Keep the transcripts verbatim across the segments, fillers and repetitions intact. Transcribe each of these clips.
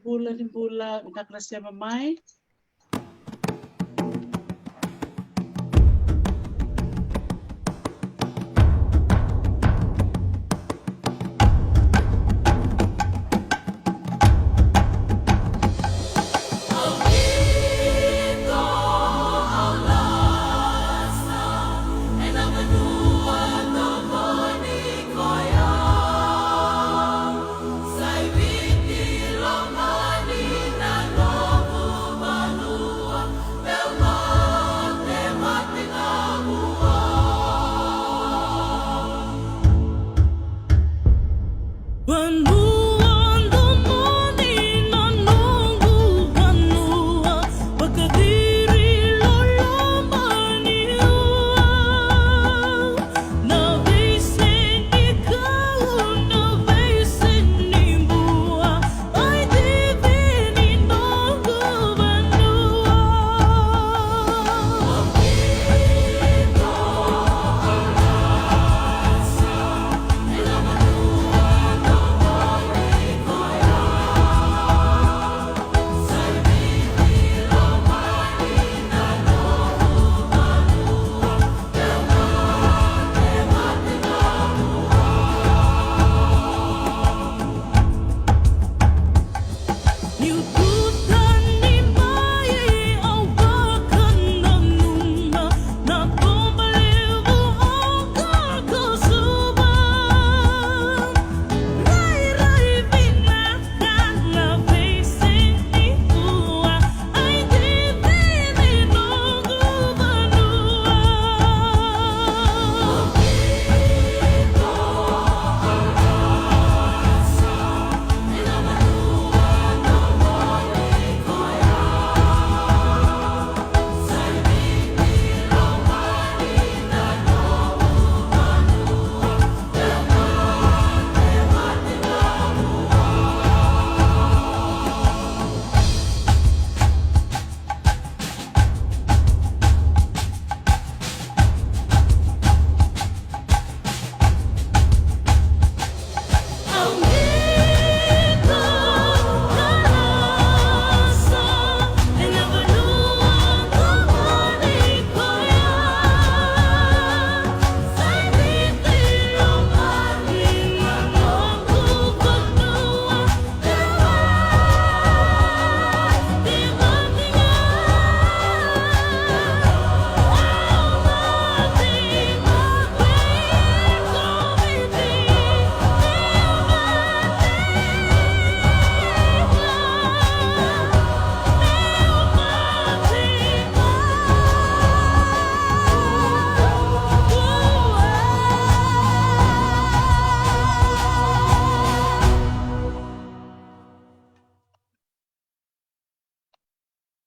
Bula ni bula, vinaka na sema mai.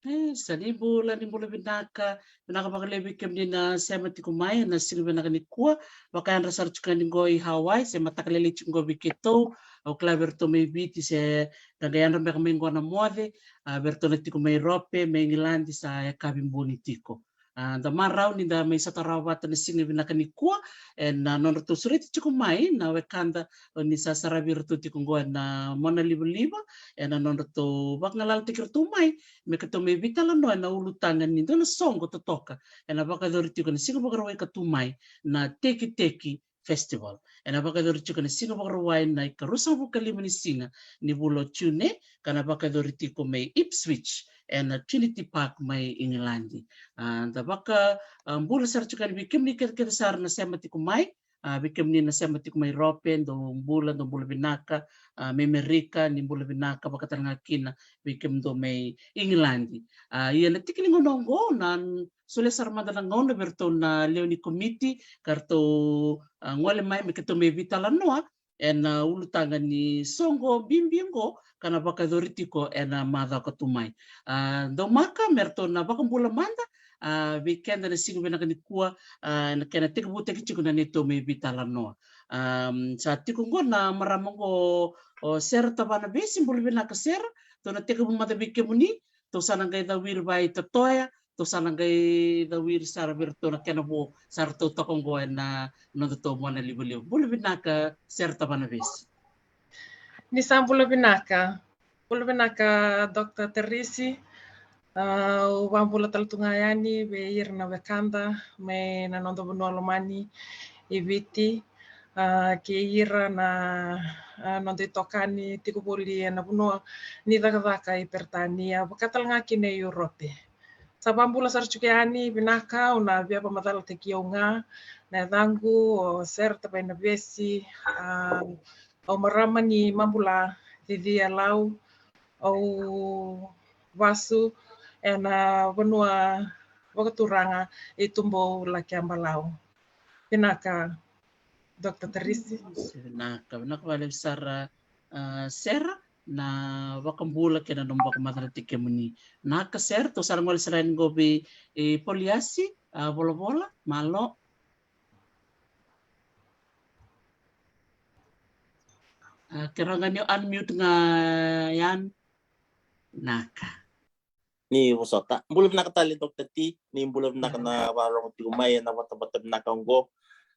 E, sa ni bula, ni bula vinaka, vinaka vakalevu vei kemuni na sema tiko mai ena siga vinaka nikua. Vakayadra sara tiko yani qo i Hawaii, se mataka lailai tiko qo vei keitou. Au kila vei iratou mai Viti se da qai yadra beka mai qo na moce, a, vei iratou na tiko mai Europe, mai Igiladi sa yakavi buni tiko. A, da marau ni da mai sota rawa vata na siga vinaka nikua, ena nodratou sureti tiko mai na wekada, o ni sa saravi iratou tiko qo ena monalivaliva, ena nodratou vagalalataki iratou mai, me keitou mai veitalanoa ena ulutaga ni dua na soqo totoka, ena vakayacori tiko ena Siga Vakarauwai ka tu mai, na Tekiteki Festival. Ena vakayacori tiko ena Siga Vakarauwai na ikaruasagavulu ka lima ni siga ni vula o June, ka na vakayacori tiko mai Ipswich, ena Trinity Park mai Igiladi. A, da vaka, a, bula sara tiko yani vei kemuni kecekece sara na sema tiko mai, a, vei kemuni na sema tiko mai Europe, dou bula, dou bula vinaka, a, mai Amerika, ni bula vinaka, vaka tale ga kina vei kemudou mai Igiladi. A, ia na tiki ni gauna oqo, na solia sara mada na gauna vei iratou na lewe ni komiti, ka ratou, a, gole mai me keitou mai veitalanoa ena ulutaga ni soqo bibi oqo, ka na vakayacori tiko ena macawa ka tu mai. A, daumaka me ratou na vakabula mada, a, vei keda na siga vinaka nikua, a, ena kena tekivutaki tiko na neitou mai veitalanoa. Am, sa tiko qo na marama qo, o Sera Tavanavesi, bula vinaka Sera, tou na tekivu mada vei kemuni, tou sa na qai cawiri vei Tatoya, tou sa na qai cawiri sara vei iratou na kena vo sa ratou toka qo ena nodatou monalivaliva. Bula vinaka Sera Tavanavesi. Ni sa bula vinaka. Bula vinaka, Doctor Tarisi. Au vakabula tale tu ga yani vei ira na wekada mai na noda vanua lomani i Viti, kei ira na noda itokani tiko voli ena vanua ni cakacaka i Peritania, vaka tale ga kina i Europe. Sa vakabula sara tiko yani, vinaka. Au na via vakamacalataki au ga, na yacaqu o Sera Tavainavesi, au marama ni Mabula, Cicia, Lau. Au vasu ena vanua vakaturaga i Tubou, Lakeabalau. Vinaka, Doctor Tarisi. Vinaka, vinaka vakalevu sara, Sera, na vakabula kei na nomu vakamacalataki kemuni. Vinaka Sera, tou sa na gole sara yani qo vei Poliasi Volavola, malo. Ke rawa ga ni o unmute ga yani. Vinaka. Ni vosota. Bula vinaka tale Doctor T, ni bula vinaka na vakarorogo tiko mai ena vatavata vinaka oqo.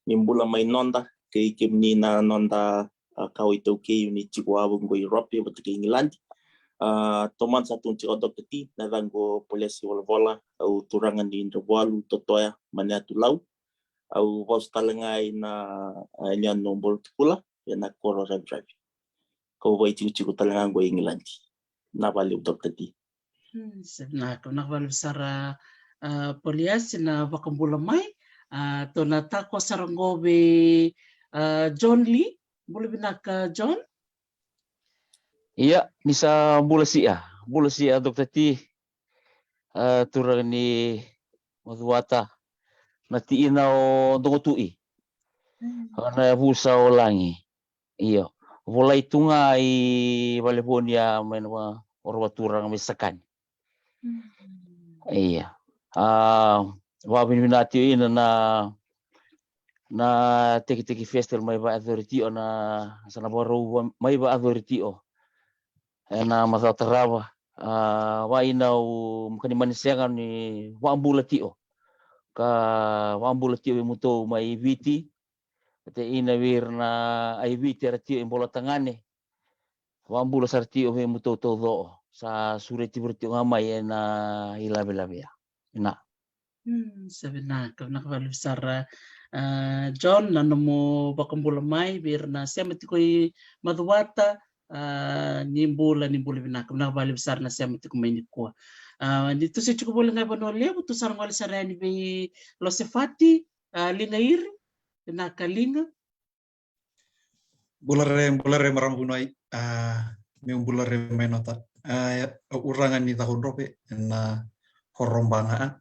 Ni bula mai noda kei kemuni na noda kawa iTaukei ni tiko wavoki qo i Europe vata kei Igiladi. Tomana sa tu tiko Doctor T, na yacaqu o Poliasi Volavola, au turaga ni Dravualu, Totoya, Maniatu, Lau. Au vasu tale ga ina yanuyanu o Borotukula ena koro Raviravi. Kau vakaitikotiko tale ga qo i Igiladi. Na valevu Doctor T. Vinaka, vinaka vakalevu sara Poliasi na vakabula mai. Tou na taqwa sara qo vei John Lee. Bula vinaka John. Ia, ni sa bula sia, bula sia Doctor T. Turaga ni Macuata, na tiina o Dogotu'i, na yavusa o Lagi. Io, volai tu ga i Valevoni a mai na orovaturaga mai Sakani. Ia, a vakavinavinaka tio ina na na Tekiteki Festival mai vakayacori tio, na sa na vakarau mai vakayacori tio ena macawa tarava. A vaina au makani mani sega ni vakabula tio, ka vakabula tio vei mutou mai Viti, vata ina vei ira na ai Viti era tio i bola tagane. Vakabula sara tio vei mutou taucoko sa sureti vei ira tio ga mai ena ilavelave ya. Ina. Sa vinaka, vinaka vakalevu sara John na nomu vakabula mai vei ira na sema tiko i Macuata. Ni bula, ni bula vinaka, vinaka vakalevu sara na sema tiko mai nikua. Ni tu se tiko voli ga i Vanua Levu, tu sa na gole sara yani vei Losefati Liga Iri. Vinaka Liga. Bula re, bula re marama vuniwai. Meu bula re mai nota. Au uraga ni Cakaudrove ena horo Baga,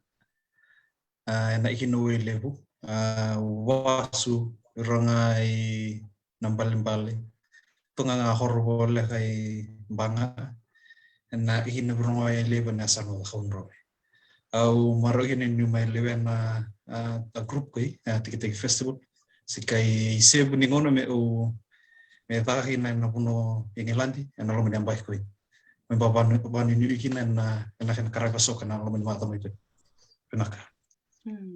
ena ikina Wailevu. Au vasu ira ga i Nabalebale, tu ga ga horo voleka i Baga, ena ikina Wailevu ena yasana o Cakaudrove. Au marau kina niu mai lewena a group koi a Tekiteki Festival. Se kai sevu ni gauna meu me caka kina ena vanua o Igiladi ena loma ni yabaki koi. Me ba vanuinui kina ena kena karaka soka ena loma ni macawa mai koi. Vinaka.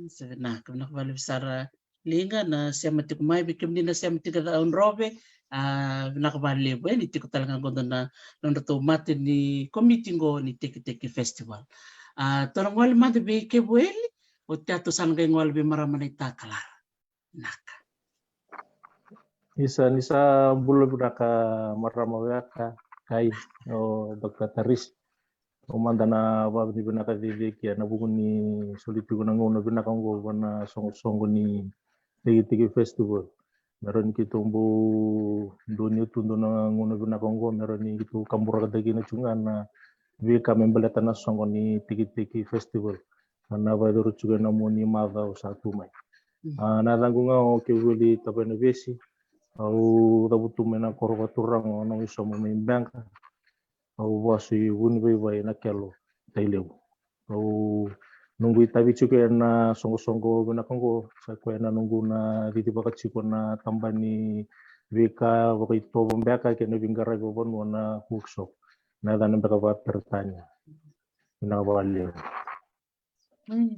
Sa vinaka, vinaka vakalevu sara Liga na sema tiko mai, vei kemuni na sema tiko Cakaudrove. A vinaka vakalevu e ni tiko tale ga qo na nodratou mate ni komiti qo ni Tekiteki Festival. A tou na gole mada vei Kevueli, oti a tou sa na qai gole vei marama na itakalara. Vinaka. Ni sa, ni sa bula vinaka marama weka kai o Doctor Taris. O mada na vavinavinaka ceceki ena vuku ni soli tiko na gauna vinaka oqo vua na soqosoqo ni Tekiteki Festival. Me rawa ni keitou bau donuya tu dua na gauna vinaka oqo me rawa ni keitou kaburaka tiko ga na veika me baleta na soqo ni Tekiteki Festival. Na vakayacori tiko ena mua ni macawa sa tu mai. A na yacaqu ga o Kevueli Tavainavesi. Au cavutu mai na koro vakaturaga o Nawaisoma mai Beqa. Au vasu i Vunivaivai, Nakelo, Tailevu. Au noqu itavi tiko ena soqosoqo vinaka oqo sa koya na noqu na cicivaka tiko na taba ni veika vakaitovo beka kei na veiqaravi vavanua na workshop. Na yacana beka vakaperitania. Vinaka vakalevu.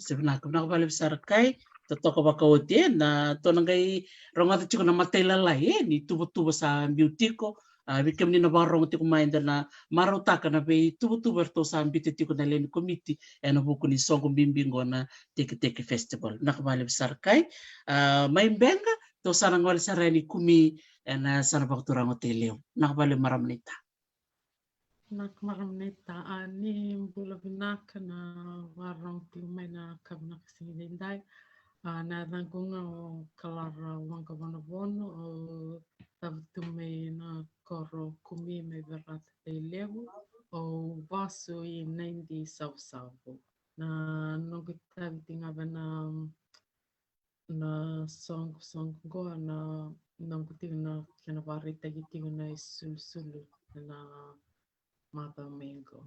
Sa vinaka, vinaka vakalevu sara kai. Totoka vakaoti e na tou na qai rogoca tiko na matailalai e ni tuvatuva sa biu tiko. A, vei kemuni na vakarorogo tiko mai, da na marautaka na veituvatuva eratou sa biuta tiko na lewe ni komiti ena vuku ni soqo bibi qo na Teketeke Festival. Vinaka vakalevu sara kai. A, mai Beqa, tou sa na gole sara yani i Kumi ena yasana vakaturaga o Tailevu. Vinaka vakalevu marama naita. Vinaka marama naita. A, ni bula vinaka na vakarorogo tiko mai na ka vinaka siga edaidai. A, na yacaqu ga o Kalara Waqavonavono, au cavutu mai na koro Kumi mai Verata, Tailevu. Au vasu i Naidi, Savusavu. Na noqu itavi tiko ga vei na na soqosoqo qo, na noqu tiko na kena vakaraitaki tiko na isulusulu ena macawa mai qo.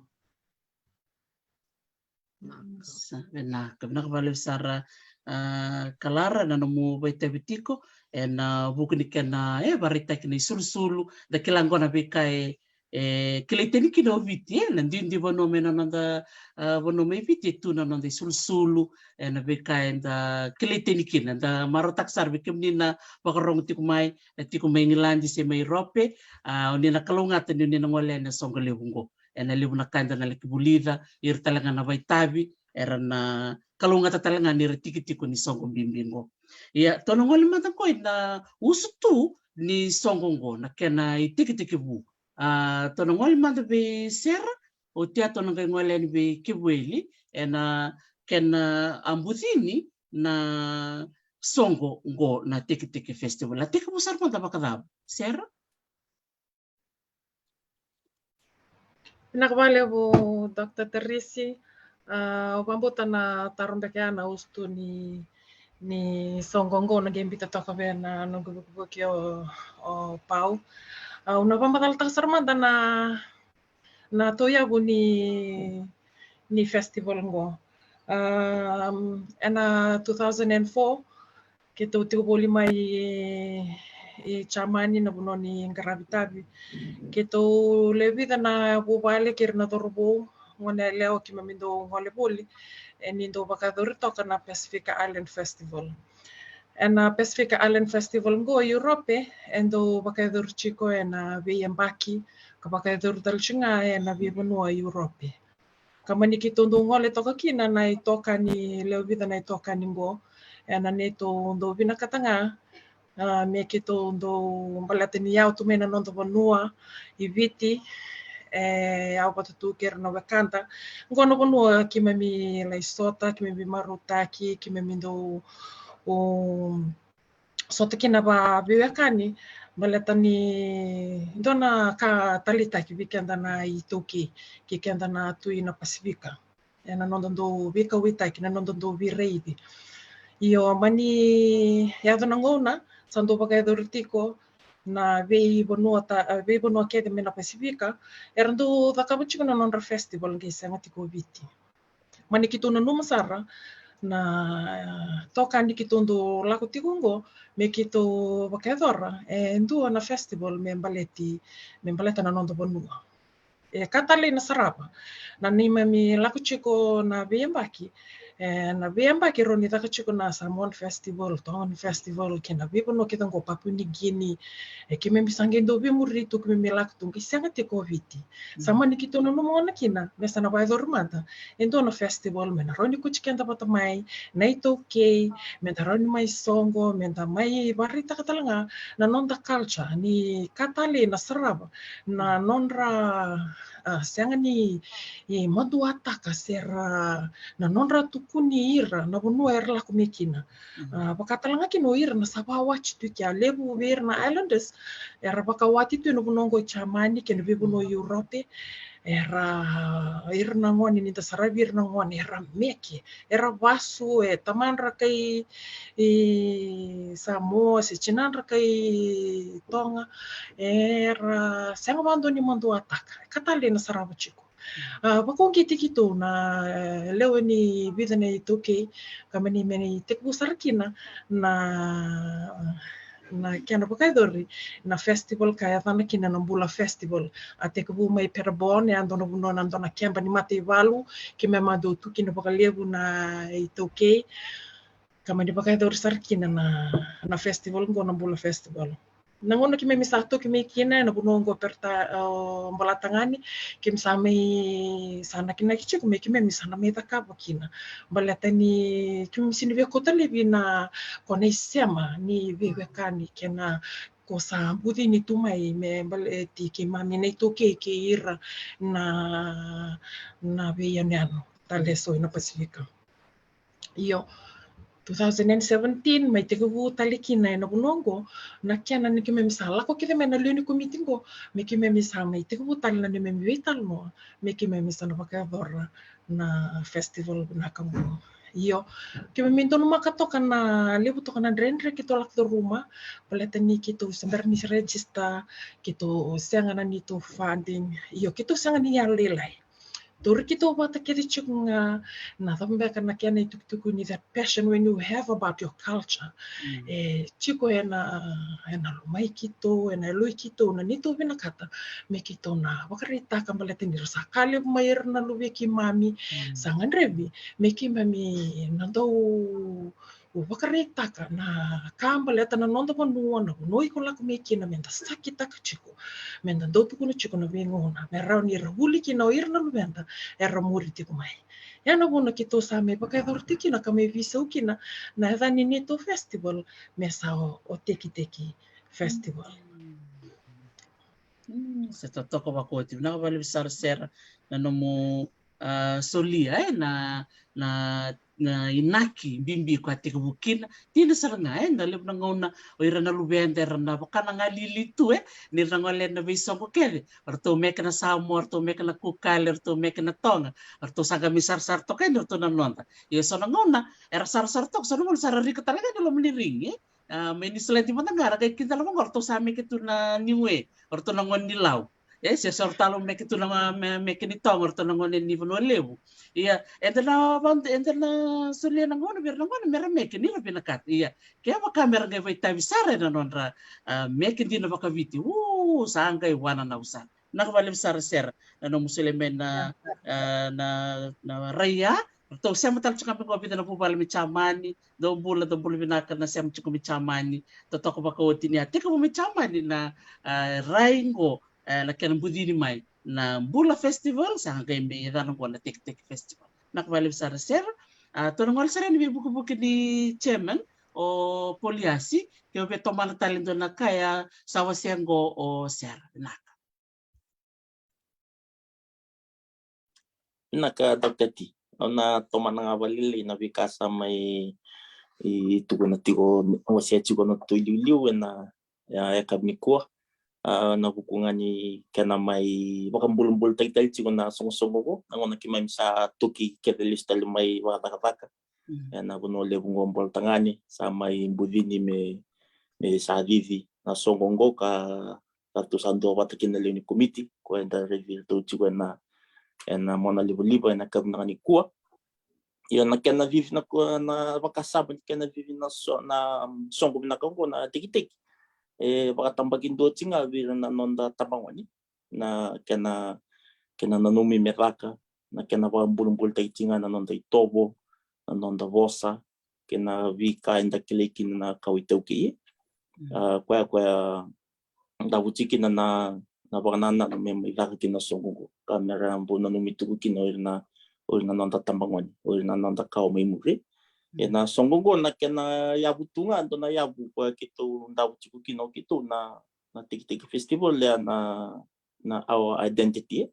Vinaka. Sa, vinaka, vinaka vakalevu sara, a, Kalara, na nomu vakaitavi tiko ena vuku ni kena, e, vakaraitaki na isulusulu. Da kila qo na veika e e kilai tani kina o Viti, e, na duidui vanua mai na noda, a, vanua mai Viti, e tu na noda isulusulu, e, na veika eda kilai tani kina. Da marautaka sara vei kemuni na vakarorogo tiko mai, e, tiko mai Igiladi se mai Iurope, a, o ni na kalougata ni o ni na gole ena soqo levu qo. Ena levu na ka eda na laki vulica, ira tale ga na vakaitavi era na kalougata tale ga ni ra tikitiko ni soqo bibi qo. Ia, tou na gole mada qo ina usutu ni soqo qo, na kena itekitekivu. A, tou na gole mada vei Sera, oti a tou na qai gole yani vei Kevueli, ena kena a bucini na soqo qo na Teketeke Festival. A tekivu sara mada vakacava, Sera? Vinaka vakalevu, Doctor Teresi. A, au vakabauta na taro beka ya na usutu ni, ni soqo qo na qai biuta toka vei na noqu vukivuki o, o Pau. A, au na vakamacalataka sara mada na, na tauyavu ni, ni festival qo. A, ena two thousand and four, keitou tiko voli mai i, i Jamani na vanua ni qaravi tavi. Keitou lewe vica na vuvale kei ira na cauravou, gone yalewa, keimami dau gole voli, e ni dau vakayacori toka na Pacific Island Festival. Ena Pacific Island Festival qo i Europe, e dau vakayacori tiko ena veiyabaki, ka vakayacori tale tiko ga ena veivanua i Europe. Ka mani keitou dau gole toka kina na itokani, lewe vica na itokani qo, ena neitou dau vinakata ga, a, me keitou dau baleta ni yawa tu mai na noda vanua i Viti, e yawa vata tu kei ira na wekada. Qo na vanua keimami lai sota, keimami marautaki, keimami dau, um, sota kina vakaveiwekani, baleta ni dua na ka taleitaki vei keda na iTaukei, kei keda na tui na Pasifika. Ena noda dau veikauwaitaki, na noda dau veiraici. Io, mani yaco na gauna, sa dau vakayacori tiko na veivanua ta-, veivanua kece mai na Pasifika, era dau cakava tiko na nodra festival qai sega tiko o Viti. Mani keitou nanuma sara na toka ni keitou dau lako tiko qo, me keitou vakayacora e dua na festival me baleti, me baleta na noda vanua. E ka talei na sarava. Na neimami lako tiko na veiyabaki, e, na veiyabaki e rawa ni caka tiko na Samoan Festival, Tongan Festival, kei na veivanua kece qo, Papua New Guinea. E keimami sa qai dau veimuri tu, keimami lako tu, qai sega tiko o Viti. Sa mani keitou nanuma gona kina me sa na vakayacori mada e dua na festival me na rawa ni kauti keda vata mai na iTaukei, me da rawa ni mai soqo, me da mai vakaraitaka tale ga na noda culture, ni ka talei na sarava na nodra, a, sega ni, i, maduataka se ra, na nodra tukuni ira na vanua era lako mai kina. A, vaka tale ga kina o ira na sa vakawati tu i kea, levu vei ira na islanders era vakawati tu ena vanua qo i Jamani kei na veivanua i Europe. Era, ira na gone, ni da saravi ira na gone, era meke, era vasu, e tamadra kai, i, Samoa, se tinadra kai Toga, era sega vakadua ni maduataka. E ka talei na sarava tiko. A, vakauqeti keitou na, e, lewe ni vica na iTaukei, ka mani, mani tekivu sara kina na, na kena vakayacori na festival ka yacana kina na Bula Festival. A tekivu mai Pettibone, e a dua na vanua, na dua na keba ni mataivalu, keimami a dau tu kina vakalevu na iTaukei. Ka mani vakayacori sara kina na, na festival qo na Bula Festival. Na gauna keimami sa toki mai kina ena vanua oqo Perta, o Bolatagane, keimami sa mai sa nakinaki tiko me keimami sa na mai cakava kina. Baleta ni keimami sini via kauta laivi na ko na isema ni veiwekani kei na ko sa bucini tu mai me baleti keimami na iTaukei kei ira na na veiyanuyanu tale eso ena Pasifika. Io, two thousand and seventeen mai tekivu tale kina ena vanua oqo na kena ni keimami sa lako kece mai na lewe ni komiti oqo me keimami sa mai tekivu tale na neimami veitalanoa me keimami sa na vakayacora na festival vinaka oqo. Io, keimami donumaka toka na levu toka na dredre keitou lako curuma baleta ni keitou se bera ni se register, keitou sega na neitou funding. Io, keitou sega ni yalolailai. Tauri keitou vata kece tiko ga na cava beka na kena itukutuku ni that passion when you have about your culture. E tiko ena ena lomai keitou, ena yaloi keitou na neitou vinakata me keitou na vakaraitaka baleta ni ra sa ka levu mai ira na luvei keimami. Sa gadrevi me keimami na dau vakaraitaka na ka baleta na noda vanua, na vanua iko lako mai kina, meda sakitaka tiko, meda dau tukuna tiko na veigauna me rawa ni ra vuli kina o ira na luveda era muri tiko mai. Ia na vuna keitou sa mai vakayacora tiko kina ka mai veisau kina na yaca ni neitou festival me sa o, o Tekiteki Festival. Mm, se totoka vakaoti. Vinaka vakalevu sara Sera na nomu a, solia e na na na inaki bibi ko a tekivu kina. Dina sara ga e na levu na gauna o ira na luveda era na vaka na galili tu e ni ra na gole na veisoqo kece. O ratou meke na samoa, o ratou meke na kukale, o ratou meke na toga, o ratou sa qai mai sarasara toka e ni ratou na noda. Ia so na gauna era sarasara toka, so na gauna sa ra rika tale ga e na loma ni rigi e. A, mai Niusiladi mada ga ra qai kidala vaqo, o ratou sa meke tu na Niue, o ratou na gone ni Lau. E se so ra talo meke tu na me, meke ni Toga, o ratou na gone ni Vanua Levu. Ia eda na vand, eda na solia na gauna vei ira na gone me ra meke ni ra vinakata. Ia kevaka me ra qai vakaitavi sara e na nodra a, meke dina vakaviti, u, sa qai wananavu sara. Vinaka vakalevu sara Sera na nomu solia mai na a, na na raia. Ratou sema tale tiko ga mai qo vica na vuvale mai Jamani. Dou bula, dou bula vinaka na sema tiko mai Jamani. Totoka vakaoti ni a tekivu mai Jamani na a, rai qo e, na kena bucini mai na Bula Festival, sa qai mai yacana qo na Tekiteki Festival. Vinaka vakalevu sara Sera. A, tou na gole sara yani veivukevuke ni chairman o Poliasi, ke o via tomana tale dua na ka e a sa wasea qo o Sera. Vinaka. Vinaka Doctor T. Au na tomana ga vakalailai na veika sa mai tukuna tiko, wasea tiko na tou iliuliu e na yakavi nikua. A, na vuku ga ni kena mai vakabulabulataki tale tiko na soqosoqo qo, na gauna keimami sa toki kece lesu tale mai vakacakacaka e na Vanua Levu qo Bolatagane, sa mai bucini me me sa cici na soqo qo ka ratou sa duavata kina na lewe ni komiti ko eda raici iratou tiko e na e na mona livaliva e na yakavi vinaka nikua. Ia na kena cici na kua na vakasama ni kena cici na so na soqo vinaka oqo na Tekiteki e vakatabakidua tiko ga vei ira na noda tabagone na kena kena nanumi me caka, na kena vakabulabulataki tiko ga na noda itovo, na noda vosa kei na veika eda kilai kina na kawa iTaukei. A, koya koya davo tiko kina na na vakanananu me mai caka kina na soqo oqo ka me ra bau nanumi tuku kina o ira na o ira na noda tabagone, o ira na noda kawa mai muri. E na soqo oqo na kena yavu tu ga, dua na yavu koya keitou davo tiko kina o keitou na na Tekiteki Festival, e a na na our identity e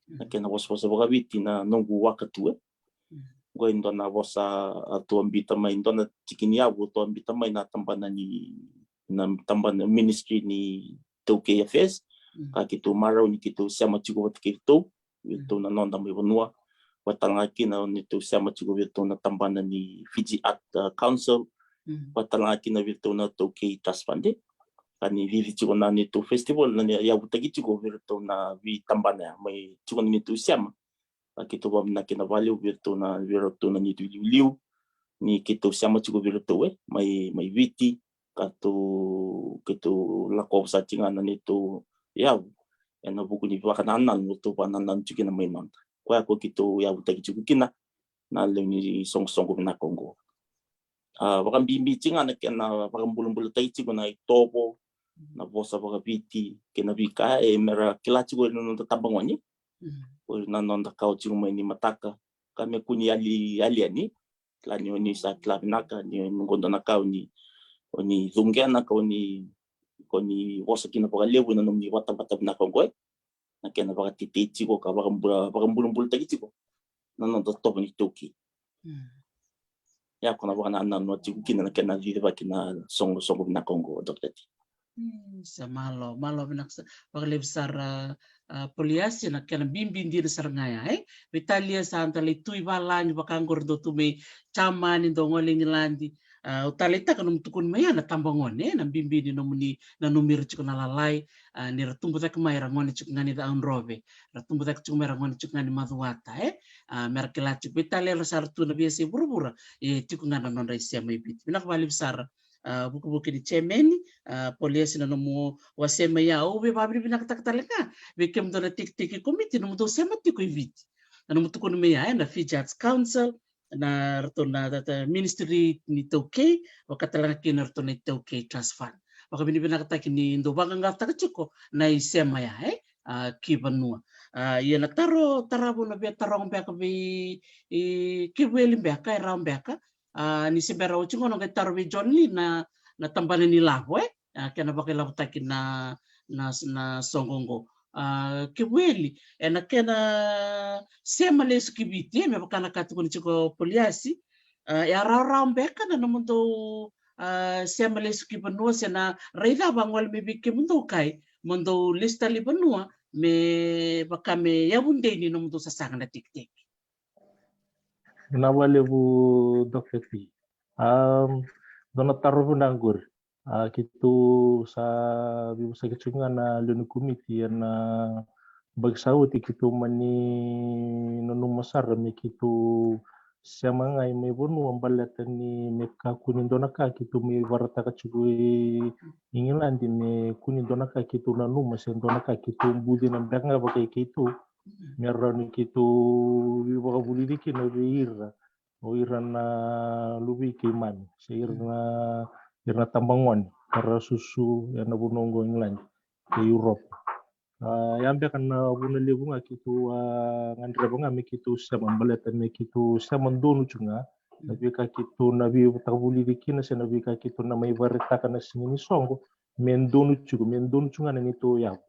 na kena vosavosa vakaviti na noqu waka tu e. Qo e dua na vosa a tou a bita mai, dua na tiki ni yavu a tou a bita mai na tabana ni na tabana ministry ni Taukei Affairs. Ka keitou marau ni keitou sema tiko vata kei ratou, vei ratou na noda mai vanua. Vata ga kina ni tou sema tiko vei ratou na tabana ni Fiji Art Council. Vata ga kina vei ratou na Taukei Trust Fund e ka ni cici tiko na neitou festival na yavutaki tiko vei ratou na veitabana ya mai tiko na neitou sema. A keitou vakavinavinaka kina vakalevu vei ratou na vei ratou na neitou iliuliu ni keitou sema tiko vei ratou e mai mai Viti. Ka tou keitou lakova sara tiko ga na neitou yavu e na vuku ni vakanananu ratou vakanananu tiko kina mai noda. Koya ko keitou yavutaki tiko kina na lewe ni soqosoqo vinaka oqo. A vakabibi tiko ga na kena vakabulabulataki tiko na itovo na vosa vakaviti kei na veika e mera kila tiko na noda tabagone. O na noda ka o tiko mai ni mataka ka me kua ni yali yali yani. Kila ni o ni sa kila vinaka ni o ni qo dua na ka o ni o ni cuqena ka o ni ka o ni vosa kina vakalevu ena nomuni vatavata vinaka oqo e na kena vakatetei tiko ka vakabula vakabulabulataki tiko na noda tovo ni taukei. Ia ko na vakanananu a tiko kina na kena cicivaki na soqosoqo vinaka oqo, Doctor T. Sa malo malo vinaka sa vakalevu sara. A Poliasi, na kena bibi dina sara ga ya e veitalia sa da lai tu i valagi vaka oqori dou tu mai Jamani, dou gole i Igiladi. A, au taleitaka nomu tukuni mai ya na tabagone e na bibi ni nomuni nanumi ira tiko na lalai. A, ni ra tubu cake mai era gone tiko ga ni caudrove, ra tubu cake tiko mai era gone tiko ga ni macuata e. A, mera kila tiko veitalia era sa ra tu na veiyasai vuravura e tiko ga na nodra isema i Viti. Vinaka vakalevu sara. A, vukivuki ni chairman, a, Poliasi, na nomu wasea mai ya, au via vakavinavinakataka tale ga vei kemudou na tekiteki komiti nomudou sema tiko i Viti. Na nomu tukuni mai ya e na Fiji Arts Council, na ratou na ministry ni taukei, vaka tale ga kina ratou na iTaukei Trust Fund. Vakavinavinakataki ni dou vaqaqacotaka tiko na isema ya e a ki vanua. A, ia na taro tarava au na via taroga beka vei Kevueli beka e rawa beka. A, ni se bera oti gona qai taro vei John Lee na na tabana ni lavo e a kena vakailavotaki na na na soqo oqo. A, Kevueli, ena kena sema lesu ki Viti e me vaka na ka tukuni tiko Poliasi. A, e a rawarawa beka na nomudou a sema lesu ki vanua se na rai cava a gole mai vei kemudou kai mo dou lesu tale i vanua me vaka me yavu dei ni nomudou sasaga na tekiteki. Vinaka vakalevu Doctor T. A, dua na taro vinaka qori. A, keitou sa veivosaki tiko ga na lewe ni komiti ena baki sa oti, keitou mani nanuma sara me keitou sema ga i mai vanua baleta ni me kakua ni dua na ka keitou mai varataka tiko i Igiladi me kua ni dua na ka keitou nanuma se dua na ka keitou bucina beka ga vakai keitou me rawa ni keitou veivakavulici kina vei ira o ira na luve i keimami se ira na ira na tabagone era susu ena vanua oqo Igiladi kei Europe. A, ia beka na vuna levu ga keitou a gadreva ga me keitou sema baleta me keitou sema donu tiko ga na veika keitou na veivakavulici kina se na veika keitou na mai varetaka na siga ni soqo me donu tiko, me donu tiko ga na neitou yavu.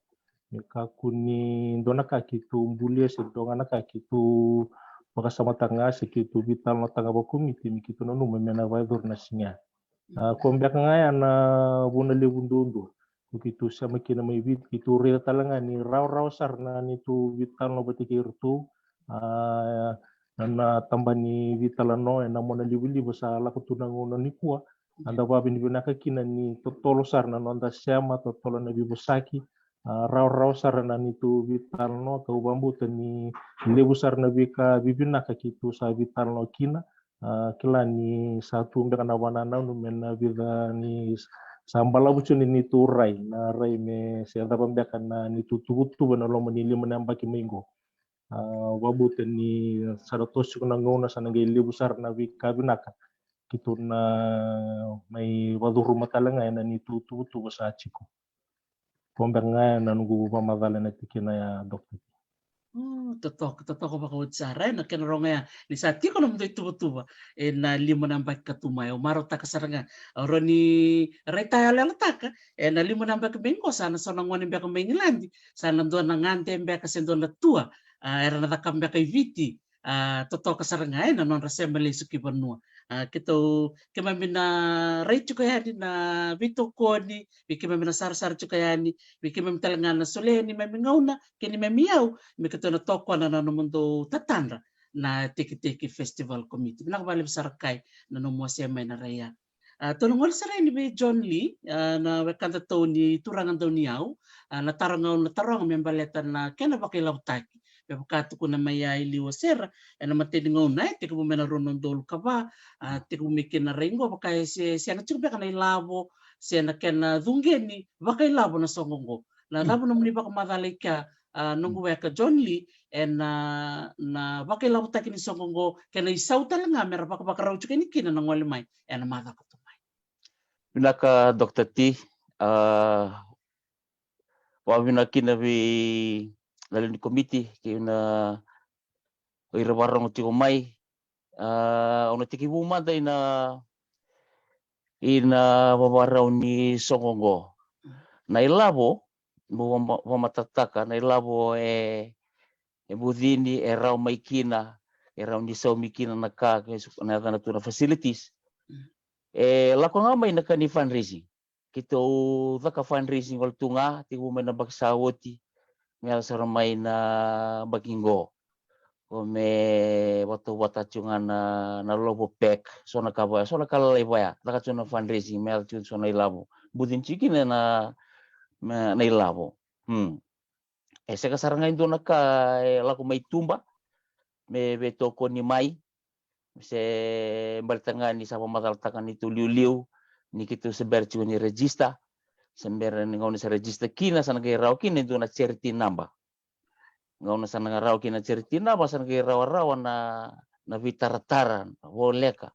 Me kakua ni dua na ka keitou bulia se dua ga na ka keitou vakasamataka ga se keitou veitalanoataka ga vakomiti me keitou nanuma me na vakayacori na siga ya. A, ko beka ga ya na vuna levu duadua ko keitou sema kina mai Viti, keitou raica tale ga ni rawarawa sara na neitou veitalanoa vata kei iratou. A, na, na taba ni veitalanoa ena mona livaliva sa lako tu na gauna nikua. A da vakavinavinaka kina ni totolo sara na noda sema, totolo na veivosaki. A, rawarawa sara na neitou veitalanoa kau vakabauta ni levu sara na veika vivinaka keitou sa veitalanoa kina. A, kila ni sa tu beka na vakanananu me na vica ni sa balavu tiko ni neitou rai, na rai me se cava beka na neitou tuvatuva ena loma ni lima na yabaki mai qo. A, vakabauta ni sa na toso tiko na gauna, sa na qai levu sara na veika vinaka keitou na mai vakacuruma tale ga ena neitou tuvatuva sa tiko. Ko beka ga ya na noqu vakamacala ena tikina ya, Doctor. O, totoka, totoka vakaoti sara ena kena rogo ya ni sa tiko nomudou ituvatuva ena lima na yabaki ka tu mai. Au marautaka sara ga, au rawa ni raitayaloyalotaka ena lima na yabaki mai qo sa na so na gone beka mai Igiladi, sa na dua na gade beka se dua na tua, a, era na cakava beka i Viti. A, totoka sara ga ena nodra sema lesu ki vanua. A, keitou, keimami na rai tiko yani na veitokoni, vei keimami na sarasara tiko yani, vei keimami tale ga na solia neimami gauna kei neimami iyau me keitou na tokona na nomudou tatadra na Tekiteki Festival Committee. Vinaka vakalevu sara kai na nomu wasea mai na rai ya. A, tou na gole sara yani vei John Lee, a, na wekada tou ni turaga dau ni yau. A, na taro ga au na taroga me baleta na kena vakailavotaki me vaka tukuna mai ya i liu o Sera ena matai ni gauna e tekivu mai na rua na udolu ka va, a, tekivu mai kina rai qo vaka e se sega tiko beka na ilavo se na kena cuqeni vakailavo na soqo qo. Na cava nomuni vakamacala i kea, a, noqu weka John Lee, ena, a, na vakailavotaki ni soqo qo kei na isau tale ga mera vakavakarau tiko yani kina na gole mai ena macawa ka tu mai. Vinaka Doctor T. a, vakavinaka kina vei na lewe ni komiti kei na o ira vakarogo tiko mai. A, au na tekivu mada ina ina vavarau ni soqo oqo. Na ilavo, mo vama- vamatataka na ilavo e e bucini, e rawa mai kina, e rawa ni saumi kina na ka, ke su- na yacana tu na facilities. E lako ga mai na ka ni fundraising. Keitou caka fundraising wale tu ga, tekivu mai na baki sa oti me yaco sara mai na baki qo. Ko me vatauvata tiko ga na, na lovo pack, so na ka vaya, so na ka lalai vaya, caka tiko na fundraising me yaco tiko so na ilavo. Bucini tiko kina na, na, na ilavo. Hmm. E sega sara ga e dua na ka e lako mai tuba me veitokoni mai, se baleta ga ni sa vakamacalataka neitou liuliu ni keitou se bera tiko ni register, se bera ni gauna sa register kina sa na qai rawa kina e dua na charity number. Gauna sa na rawa kina charity number sa na qai rawarawa na, na veitaratara, na voleka,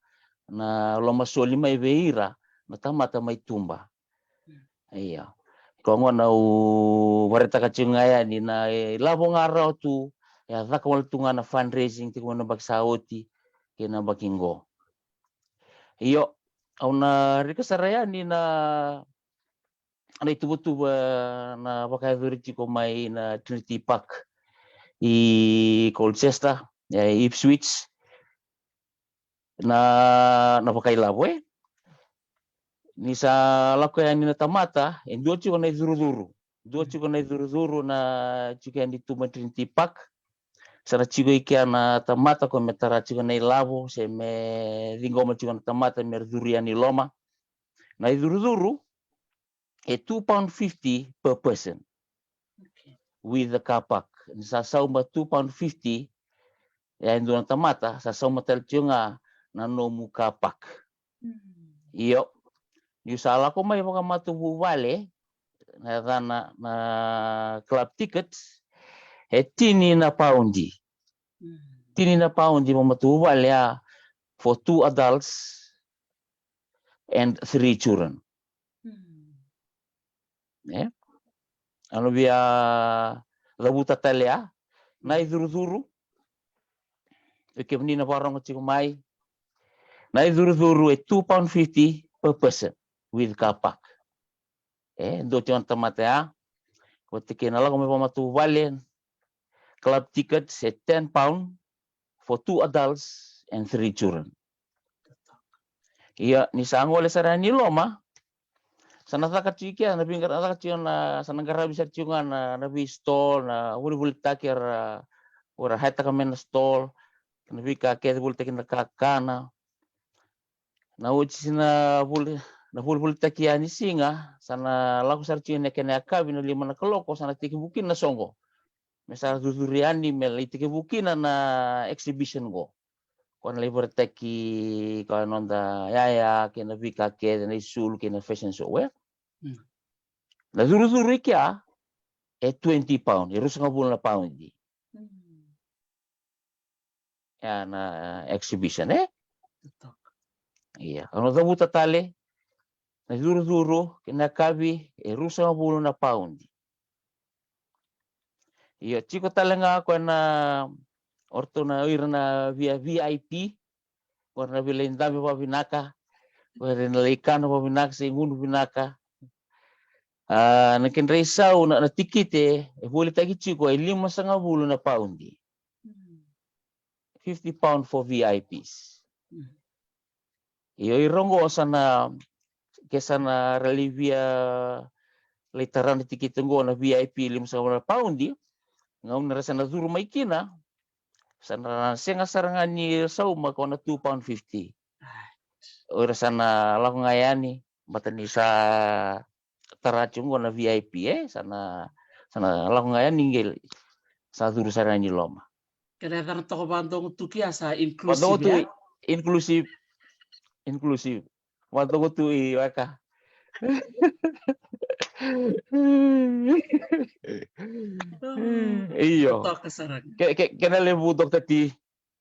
na lomasoli mai vei ira na tamata mai tuba. Ia. Ko gona au varetaka tiko ga yani na ilavo ga rawa tu, e a caka wale tu ga na fundraising tiko mai na baki sa oti kei na baki qo. Io, au na rika sara yani na na ituvatuva na vakayacori tiko mai na Trinity Park i Colchester, e Ipswich, na, na vakailavo, e. Ni sa lako yani na tamata, e dua tiko na icurucuru. Dua tiko na icurucuru na tiko yani tu mai Trinity Park. Sa na tiko i kea na tamata ko me tara tiko na ilavo, se me ciqoma tiko na tamata me ra curu yani i loma. Na icurucuru, e two pound fifty per person. Okay. With the car park. Ni sa sauma two pound fifty, e a dua na tamata, sa sauma tale tiko ga na nomu car park. Mm. Io. Niu sa lako mai vakamatavuvale, na yacana na club ticket, e tini na paundi. Mm. Tini na paundi vakamatavuvale, a, for two adults and three children. Mm. E? Au na via cavuta tale, a, na icurucuru. Vei kemuni na vakarogo tiko mai, na icurucuru e two pound fifty per person with car park. E dua tiko na tamata ya. Vata kei na lako mai vakamatavuvale, club tickets e ten pound for two adults and three children. Ia, ni sa gole sara yani i loma, sa na caka tiko kea na veiqara, na caka tiko na, sa na qaravi sara tiko ga na, na veistall, na volivolitaki era, era haetaka mai na stall, na veika kece, volitaki na kakana. Na oti sa na voli, na volivolitaki yani siga, sa na lako sara tiko na kena yakavi na lima na kaloko, sa na tekivu kina na soqo. Me sa curucuru yani me lai tekivu kina na exhibition qo. Ko na lai vakaraitaki ko na noda yaya kei na veika kece, na isulu kei na fashion show, e? Mm. Na curucuru i kea e twenty pound, e ruasagavulu na paundi. Mm. Ya na exhibition, e? Totoka. Ia, au na cavuta tale, na curucuru kei na yakavi e ruasagavulu na paundi. Ia, tiko tale ga ko na, o ratou na, o ira na via V I P, ko ira na via lai dabe vakavinaka, ko ira na lai kana vakavinaka se gunu vinaka. A, na kedra isau na, na tikite e volitaki tiko e limasagavulu na paundi. Mm. Fifty pound for V I Ps. Mm. Io, ira qo sa na, ke sa na ra lai via lai tara na tikite qo na V I P limasagavulu na paundi, gauna ra sa na curu mai kina, sa na sega sara ga ni sauma ko na two pound fifty. Right. O ira sa na lako ga yani, baleta ni sa tara tiko qo na V I P, e? Sa na, sa na lako ga yani qai sa curu sara yani i loma. Kena yacana toka vakadogo tu kea sa inclusive, vakadogo tu, ya? Inclusive. Inclusive. Vakadogo tu i weka. Io. Totoka sara ga. Ke, ke, kena levu, Doctor T.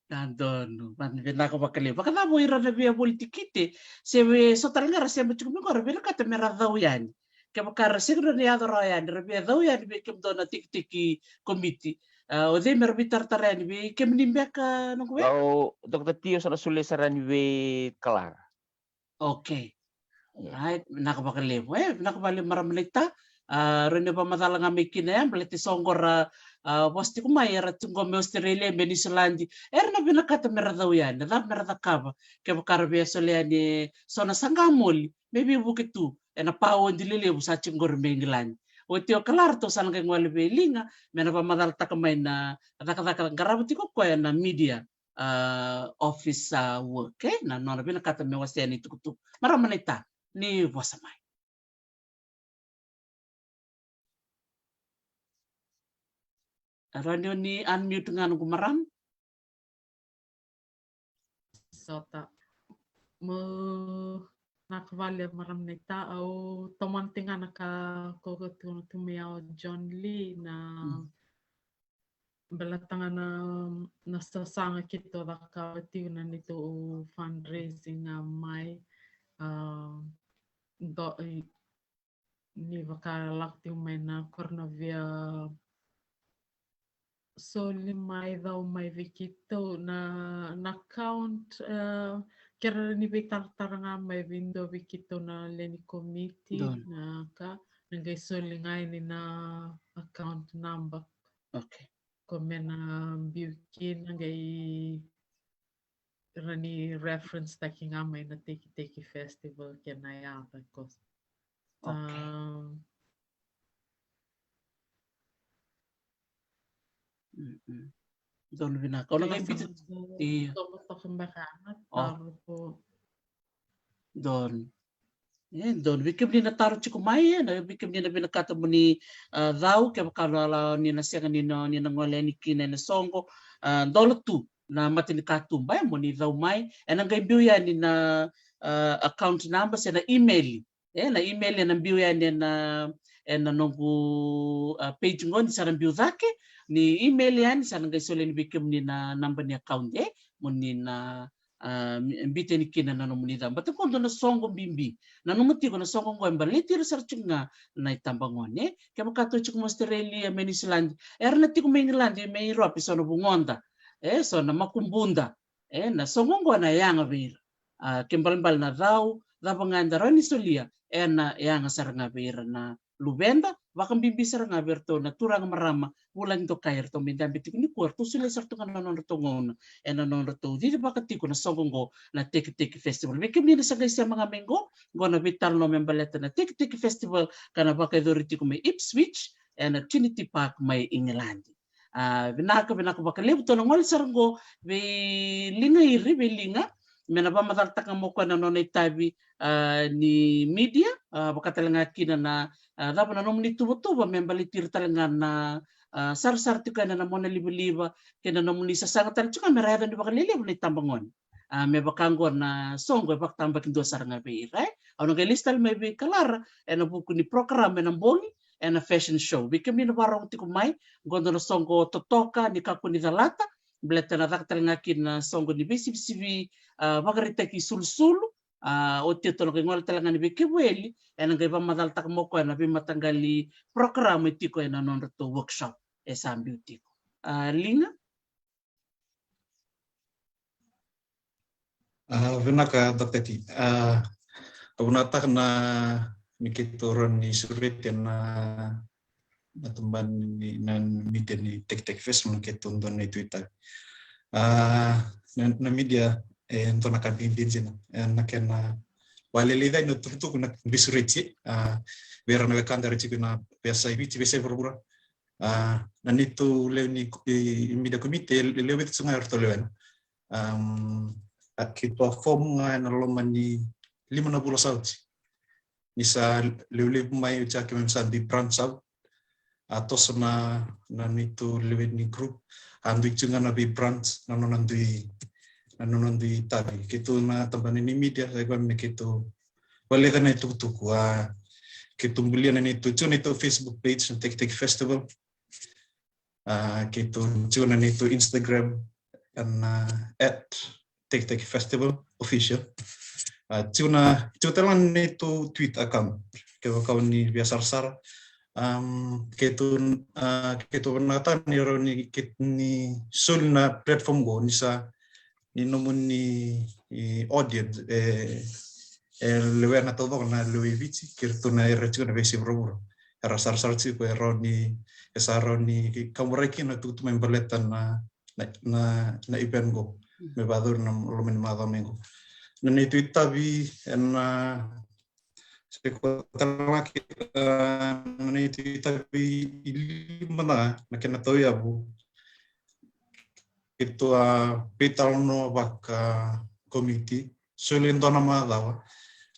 Na donu, vana vinaka vakalevu. Vakacava o ira na via voli tikite, se vei so tale ga ra sema tiko mai qo, ra vinakata me ra cau yani. kevaka ra sega ni yaco rawa yani, ra via cau yani vei kemudou na tekiteki komiti. A, o cei me ra veitaratara yani, vei kemuni beka, noqu weka? Au, Doctor T, au sa na solia sara yani vei Kalara. Okay. Right, vinaka vakalevu, e, vinaka vakalevu marama naita. A, rawa ni vakamacala ga mai kina ya, baleta so qo ra, a, vosa tiko mai era tu qo mai Australia, mai Niusiladi. Era na vinakata me ra cau yani, na cava me ra cakava kevaka ra via solia yani e so na saqa moli me veivuke tu ena pa odi lelevu sa tiko qori mai Igiladi. Oti o Kalara, tou sa na qai gole vei Liga me na vakamacalataka mai na cakacaka qarava tiko koya na media, a, office, a, work, e, na nona vinakata me wasea na itukutuku. Marama naita, ni vosa mai. Rawa ni o ni unmute ga, noqu marama. Sota. Mo na kavale, marama naita, au tomana tiko ga na ka ko tukuna tu mai o John Lee na, mm, baleta ga na, na sasaga keitou cakava tiko na neitou fundraising, a, mai, a, do, i, ni vakalako tiko mai na koro na via soli mai, cau mai vei keitou na, na account, e, ke ra ni veitaratara ga mai vei dua vei keitou na lewe ni komiti, donu, na ka, na qai soli ga yani na account number. Okay. Ko me na biu kina, qai ra ni reference taki ga mai na Tekiteki Festival kei na yaca ko. Okay. Um, mm, mm. Donu, vinaka. Au na qai biuta. Io. Tomo toka beka na, oh, taro ko. Donu. E, donu. Vei kemuni na taro tiko mai, e, na, vei kemuni na vinakata mo ni, a, cau, kevaka o ni na sega ni na, ni na gole yani kina ena soqo, a, dola tu na matanikatuba, e, mo ni cau mai. Ena qai biu yani na, a, account number se na email. E, na email ena biu yani ena, ena noqu, a, page qo ni sa na biu cake. Ni email yani, sa na qai soli yani vei kemuni na naba ni account, e, mo ni na, a, mi-, biuta yani kina na nomuni cau. Baleta qo dua na soqo bibi. Nanuma tiko na soqo qo e baleti ira sara tiko ga na itabagone. Kevaka tou tiko mai Australia, mai Niusiladi, era na tiko mai Igiladi, mai Europe, so na vugoda, e, so na makubuda. E, na soqo qo na yaga vei ira. A, ke balebale na cau, cava ga eda rawa ni solia, ena yaga sara ga vei ira na luveda, vakabibi sara ga vei iratou na turaga, marama, vulagi dokai, eratou mai dabe tiko nikua, eratou solia sara tu ga na nodratou gauna ena nodratou cicivaka tiko na soqo qo na Tekiteki Festival. Vei kemuni na sa qai sema ga mai qo, qo na veitalanoa me baleta na Tekiteki Festival ka na vakayacori tiko mai Ipswich, ena Trinity Park mai Igiladi. A, vinaka, vinaka vakalevu. Tou na gole sara qo vei Liga Iri, vei Liga, me na vakamacalataka mai o koya na nona itavi, a, ni media, a, vaka tale ga kina na, a, cava na nomuni tuvatuva me baleti ira tale ga na, a, sarasara tiko yani ena monalivaliva kei na nomuni sasaga tale tiko ga me ra yaco ni vakalelevu na itabagone. A, me vaka qo na soqo e vakatabakidua sara ga vei ira, e. Au na qai lesu tale mai vei Kalara ena vuku ni program ena bogi, ena fashion show. Vei kemuni na vakarorogo tiko mai, qo dua na soqo totoka ni kakua ni calata, baleta na caka tale ga kina na soqo ni veisivisivi, a, vakaraitaki sulusulu, a, oti tou na qai gole tale ga yani vei Kevueli, ena qai vakamacalataka mai o koya na veimataqali program e tiko ena nodratou workshop e sa biu tiko. A, Liga? A, vinaka, Doctor T. A, au vinakataka na ni keitou rawa ni sureti na, na tabana ni, na media ni Tekiteki Festival, na keitou dua na ituitavi. A, na, na media e dua na ka bibi dina. E, na kena vakalailai cake na tukutuku na veisureti, a, vei ira na wekada era tiko ena veiyasai Viti, veiyasai vuravura. A, na neitou lewe ni, e, media committee, e lewe vitu ga eratou lewena. Am, a, keitou a form ga ena loma ni lima na vula sa oti. Ni sa levulevu mai oti, a, keimami sa dui branch out. A, toso na, na neitou lewe ni group. A, dui tiko ga na vei branch, na nona dui, na nona dui itavi. Keitou na tabana ni media, sa i koya me keitou vakaleca na itukutuku. A, keitou bulia na neitou, tiko na neitou Facebook page na Tekiteki Festival. A, keitou tiko na neitou Instagram ena at Tekiteki Festival Official. A, tiko na, tiko tale ga na neitou Twitter account. kevaka o ni via sarasara. Am, keitou, a, keitou vinakata ni rawa ni, ke, ni soli na platform qo ni sa, ni nomuni, e, audience, e, e lewena taucoko na lewe i Viti, kei ratou na era tiko na veiyasai vuravura. Era sarasara tiko, e rawa ni, e sa rawa ni kaburaki kina na tukutuku mai baleta na, na, na, na event qo. Me vacuri na loma ni macawa mai qo. Na neitou itavi ena, se ko tala ga ki, a, na neitou itavi i lima na, na kena tauyavu. Keitou a veitalanoa vaka komiti, soli e dua na macawa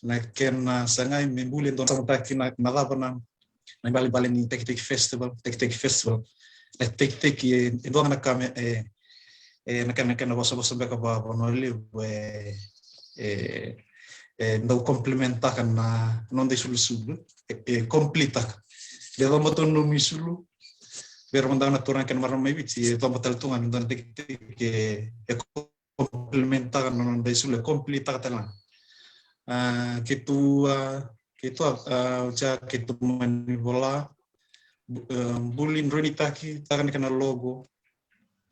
na kena sagai me buli e dua na samataki na, na cava na, na ibalebale ni Tekiteki Festival, Tekiteki Festival. Na tekiteki e, e dua ga na ka me, e, e, na kena, kena vosavosa beka vakavanua levu, e, e, e dau complementaka na noda isulusulu, e, e completaka. De coba tu na nomu isulu, vei ira mada na turaga kei na marama mai Viti, e coba tale tu ga na dua na tekiteki, e, e complementaka na noda isulu, e completaka tale ga. A, keitou, a, keitou, a, oti ya keitou mani vola, bu-, a, buli droinitaki taka na kena logo.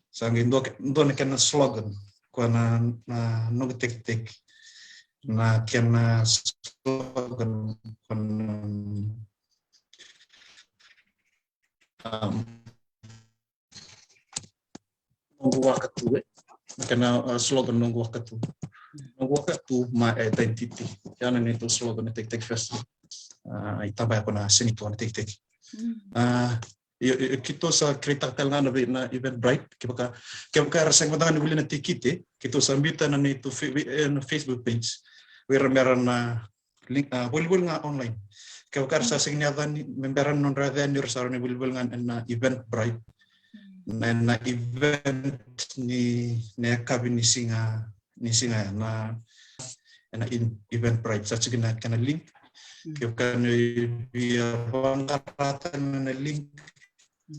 Sa qai dua ke-, dua na kena slogan, koya na, na noqu tekiteki. Na kena slogan, koya na, um, noqu waka tu, e. Na kena, uh, slogan, noqu waka tu. Noqu waka tu, my identity. Ya na neitou slogan na Tekiteki Festival. Uh, e taba ya ko na senitu na tekiteki. Mm. Uh, io, io, keitou sa create-taka tale ga na vei-, na Eventbrite. Kevaka, kevaka era sega mada ga ni wili na tikite, keitou sa biuta na neitou fe-, ve-, e, na Facebook page. Vei ira mera na link, a, volivoli ga online. Kevaka era sa sega ni yaco yani, me bera na nodra yaco yani, era sa rawa ni volivoli ga ena Eventbrite. Na, na event ni, na yakavi ni siga, ni siga ya, na, ena in-, Eventbrite. Sa tiko na kena link. Mm. Kevaka ni via vaqara tale ga na link,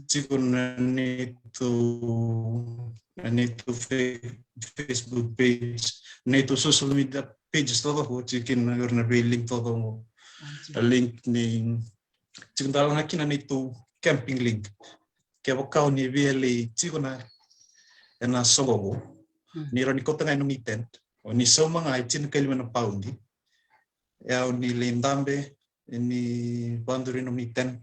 tiko na neitou, na neitou fe-, Facebook page, neitou social media pages taucoko, tiko kina na, na vei link taucoko. Ah, tiko. Na link ni, tiko tale ga kina na neitou camping link. Kevaka o ni via lai tiko na, ena soqo qo. Hmm. Ni rawa ni kauta ga e nomuni tent. O ni sauma ga e tinikalima na paudi. E, o ni lai dabe, ni vakaduri nomuni tent,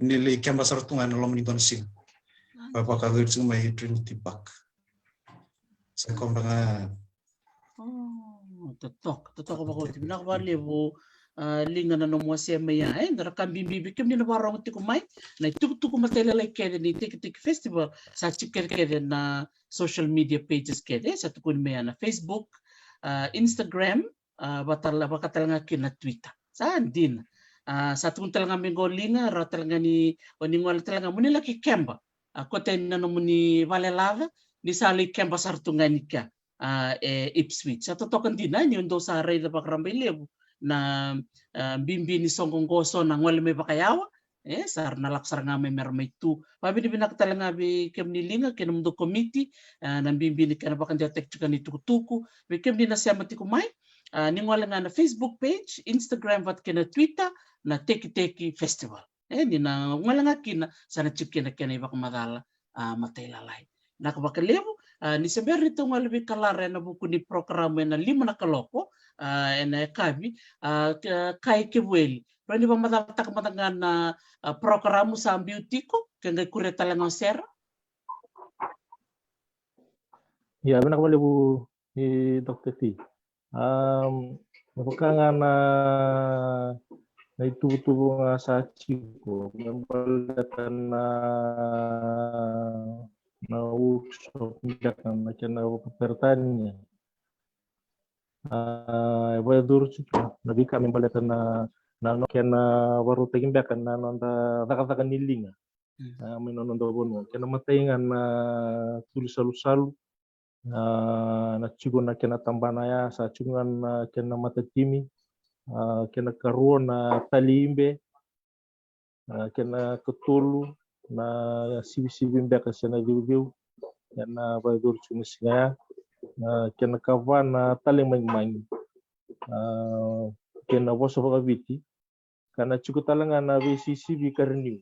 ni lai keba sara tu ga ena loma ni dua na siga. Ah. Va-, vakayacori tiko mai Trinity Park. Sa koya beka ga. Oh, totoka, totoka vakaoti. Vinaka vakalevu, ah, Liga, na nomu wasea mai ya, e, dua na ka bibi vei kemuni na vakarorogo tiko mai, na itukutuku matailalai kece ni Tekiteki Festival, sa tiko kece kece na social media pages kece, sa tukuni mai ya na Facebook, ah, Instagram, ah, vakatale-, vakatale ga kina na Twitter. Sa dina. Ah, sa tukuni tale ga mai qo Liga, rawa tale ga ni, o ni gole tale ga, mo ni laki keba. Ah, koto yani na nomuni vale laca, ni sa lai keba sara tu ga ni kea, ah, e Ipswich. Sa totoka dina, ni o dou sa raica vakarabailevu na, ah, bibi ni soqo qo, so na gole mai vakayawa, e, sa ra na lako sara ga mai mera mai tu. Vakavinavinaka tale ga vei kemuni Liga kei na nomudou komiti, e, na bibi ni kena vakadewataki tiko na itukutuku. Vei kemuni na sema tiko mai, e, ni gole ga na Facebook page, Instagram vata kei na Twitter, na Tekiteki Festival. E, ni na gole ga kina, sa na tiko kina kena ivakamacala, a, matailalai. Vinaka vakalevu, a, ni se bera ni tou gole veikalara ena vuku ni porokaramu ena lima na kaloko, a, ena yakavi, a, ka-, Kai Kevueli. Rawa ni vakamacalataka mada ga na, a, porokaramu sa biu tiko, ke qai kuria tale ga o Sera. Ia, vinaka vakalevu, e, Doctor T. Am, me vaka ga na, na ituvatuva ga sa tiko me baleta na, na workshop beka na kena vakaperitania. A, e vakayacori tiko na veika me baleta na, na, na kena vakarautaki beka na noda cakacaka ni liga. Mm. A, mai na noda vanua. Kena matai ga na tuli salusalu, a, na tiko na kena tabana ya, sa tiko ga na kena matatimi, a, kena karua na tali ibe, a, kena katolu na sivisivi beka se na ceuceu, kena vakayacori tiko na siga ya, a, kena kava na tali magimagi, a, kena vosa vakaviti, ka na tiko tale ga na veisisivi ka renew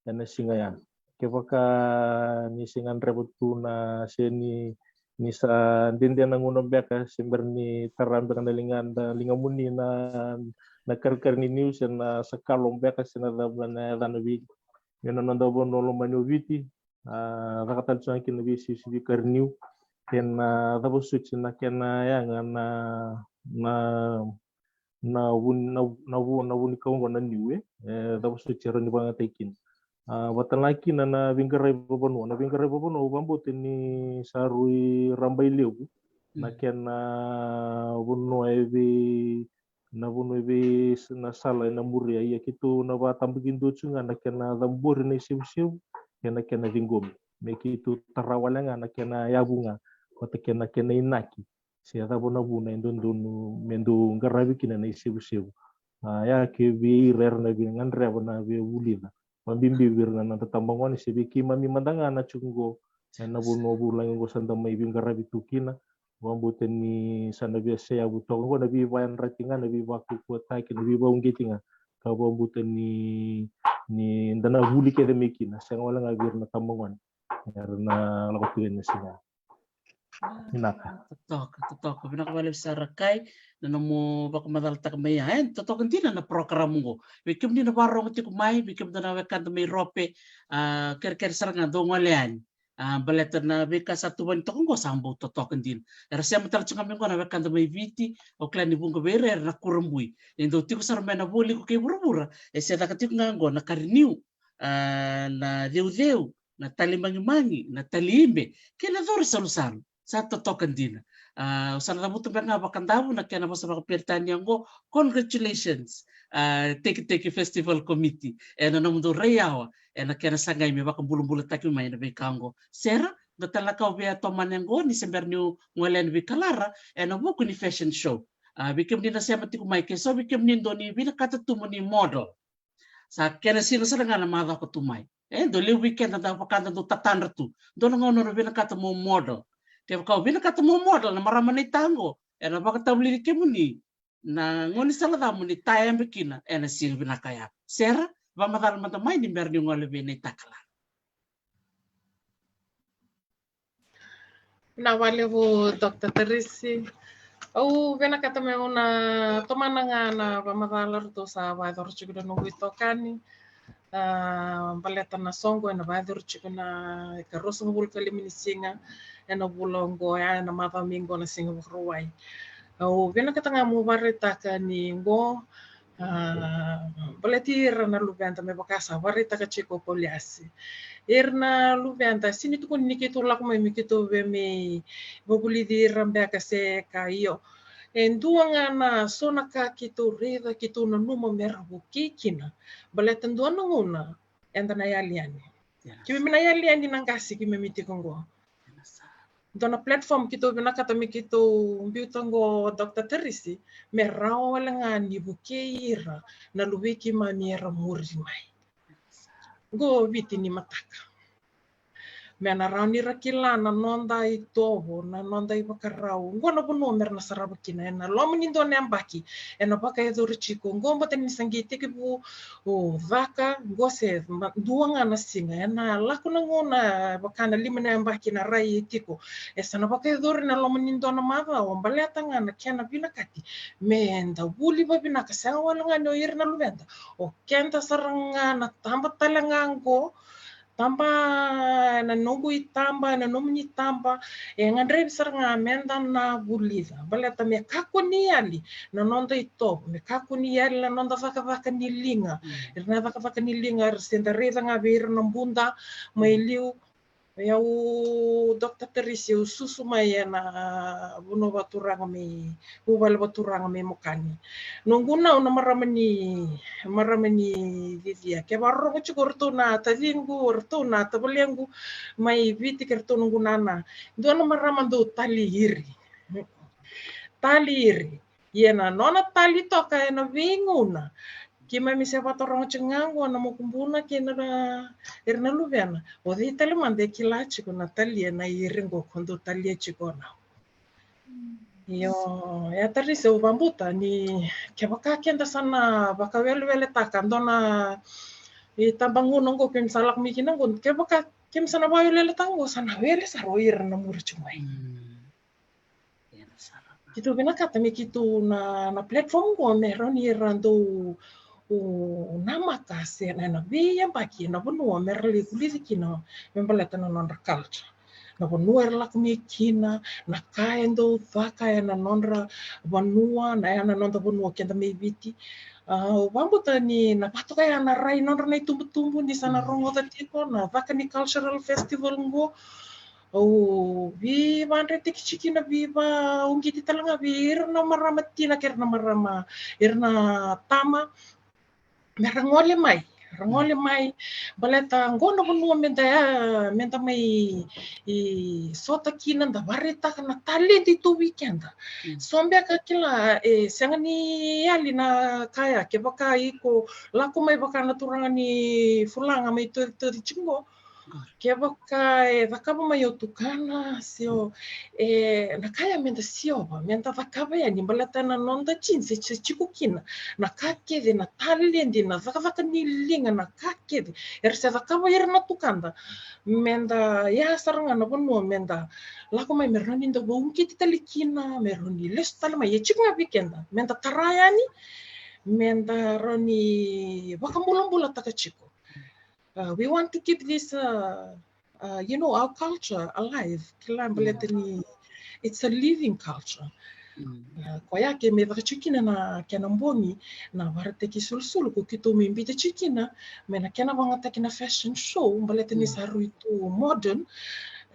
ena siga ya. Kevaka ni se gadreva tu na se ni, ni sa dede na gauna beka se bera ni tara beka na ligada, ligamuni na, na karakara ni niu se na sa kalo beka se na cava na yacana vei iko. Io na noda vanua lomani o Viti, a, caka tale tu ga kina veisisivi ka renew. Kena cava soti na kena yaga na, na, na vu, na, na vu, na vunikau oqo na niu e, e, cava soti e rawa ni vakayagataki kina. A, vata la kina na veiqaravi vavanua, na veiqaravi vavanua au vakabauta ni sa rui rabailevu na kena vanua e vei, na vanua e vei s-, na sala ena muria, ia keitou na vakatabakidua tu ga na kena cabori na isevusevu kei na kena ciqomi, me keitou tara wale ga na kena yavu ga vata kei na kena inaki se cava na vuna e dodonu me dou qaravi kina na isevusevu. A, ia ke vei ira era na veigadreva na veivulica, vabibi vei ira na noda tabagone se vei keimami mada ga na tiko oqo ena vanua vulagi oqo sa da mai veiqaravi tu kina. Vakabauta ni sa na via seyavu toka oqo na veivakayadrati ga, na veivakaukauataki, na veivakauqeti ga, ka vakabauta ni, ni da na vuli kece mai kina, sega wale ga vei ira na tabagone era na lako tu ena siga. Vinaka. Totoka, totoka. Vinaka vakalevu sara Kai na nomu vakamacalataka mai ya. E, totoka dina na program oqo. Vei kemuni na vakarorogo tiko mai, vei kemuni na wekada mai Rope, a, kerekere sara ga dou gole yani. A, baleta na veika sa tuvani toka oqo sa bau totoka dina. Era sema tale tiko ga mai oqo na wekada mai Viti, au kila ni vuqa vei ira era na kurabui. E dau tiko sara mai na voli ko kei vuravura, e se caka tiko ga oqo na ka renew, a, na ceuceu, na tali magimagi, na tali ibe, kei na cori salusalu. Sa totoka dina. A, au sa na cavuta beka ga vakadavu na kena vosa vakaperitania oqo, congratulations. A, Tekiteki Festival Committee, ena nomudou rai yawa ena kena sagai me vakabulabulataki mai na veika oqo. Sera, dua tale na ka au via tomana oqo, ni se bera niu gole yani vei Kalara, ena vuku ni fashion show. A, vei kemuni na sema tiko mai, ke so vei kemuni dou ni vinakata tu mo ni model. Sa kena siga sara ga na macawa ka tu mai. E, dou levu vei keda da vaka da dou tatadra tu. Dou na gauna o vinakata mo model. Kevaka o vinakata mo model, na marama naita oqo, ena vakatavulici kemuni na gaunisala ca mo ni ta yabe kina ena siga vinaka ya. Sera, vakamacala mada mai ni bera niu gole vei naita Kalara. Vinaka vakalevu Doctor Teresi. Au vinakata meu na tomana ga na vakamacala ratou sa vakayacora tiko na noqu itokani. A, baleta na soqo ena vakayacori tiko ena ikaruasagavulu ka lima ni siga ena vula oqo, ya ena macawa mai qo na Siga Vakarauwai. Au vinakata ga meu vakaraitaka ni qo, a, baleti ira na luveda me vaka sa vakaraitaka tiko o Pauliasi. Ira na luveda, sega ni tukuni ni keitou lako mai me keitou via mai vavulici ira beka se ka, io. E dua ga na so na ka keitou raica, keitou nanuma me ra vukei kina. Baleta dua na gauna eda na yali yani. Keimami na yali yani na qase keimami tiko qo. Dua na platform keitou vinakata me keitou biuta qo, Doctor Teresi, me rawa wale ga ni vukei ira na luvei keimami era muri mai. Qo Viti ni mataka. Me na rawa ni ra kila na noda itovo, na noda ivakarau. Qo na vanua me ra na sarava kina ena loma ni dua na yabaki. Ena vakayacori tiko qo, baleta ni sa qai tekivu o caka qo se ma-, dua ga na siga. Ena lako na gauna, vaka na lima na yabaki na rai e tiko. E sa na vakayacori na loma ni dua na macawa, baleta ga na kena vinakati me da vuli vavinaka, sega wale ga ni o ira na luveda. O keda sara ga na taba tale ga qo, taba, na noqu itaba, na nomuni taba, e gadrevi sara ga me da na vulica. Baleta me kakua ni yali na noda itovo, me kakua ni yali na noda cakacaka ni liga. Ira na cakacaka ni liga, era se da raica ga vei ira na buda mai liu. Ia au, Doctor Teresi, au susu mai ena vanua vaturaga mai, vuvale vaturaga mai Mokani. Noqu nau na marama ni, marama ni Cicia. Ke vakarorogo tiko o ratou na taciqu, o ratou na tavalequ mai Viti kei ratou noqu nana. Dua na marama dau tali iri. Tali iri. Ia na nona tali toka ena veigauna. Keimami se vataroga tiko ga qo na makubuna kei na, ira na luvena. O cei tale mada e kila tiko na tali ena iri qo ko dau talia tiko na. Io, e a Tarisi, au vabauta ni kevaka keda sa na vakaweleweletaka dua na itabaguna oqo keimami sa lako mai kina oqo, kevaka keimami sa na vakaweleweletaka oqo, sa na wele sara o ira na muri tiko mai. Keitou vinakata me keitou na, na platform oqo me rawa ni ra dau namaka se na, na veiyabaki na vanua me ra lai vulici kina me baleta na nodra culture. Na vanua era lako mai kina, na ka e dau caka ena nodra vanua, na, ena noda vanua keda mai Viti. Au vabauta ni na vatoka ya na rai nodra na itubutubu ni sa na rogoca tiko na caka ni cultural festival oqo. Au veivadretaki tiko kina, veivauqeti tale ga vei ira na marama tina kei ira na marama, ira na tama, me ra gole mai, ra gole mai. Baleta oqo na vanua meda, meda mai sota kina, da vakaraitaka na taledi tu vei keda. So beka kila, e sega ni yali na ka ya, kevaka iko lako mai vaka na turaga ni Fulaga mai Toritoritiko, kevaka e cakava mai o tukana, se o, e, na ka ya meda siova, meda cakava yani, baleta na noda jinsi se tiko kina na ka kece, na taledi, na cakacaka ni liga, na ka kece era se cakava ira na tukada. Meda ya sara ga na vanua meda lako mai me rawa ni da vauqeti tale kina, me rawa ni lesu tale mai, e tiko ga vei keda, meda tara yani, meda rawa ni vakabulabulataka tiko. Uh, we want to keep this, uh, uh, you know, our culture alive. Kila, baleta ni it's a living culture. Uh, koya ke me caka tiko kina na kena bogi na vakaraitaki sulusulu ko keitou mai biuta tiko kina, me na kena vagataki na fashion show, baleta ni sa rui tu modern,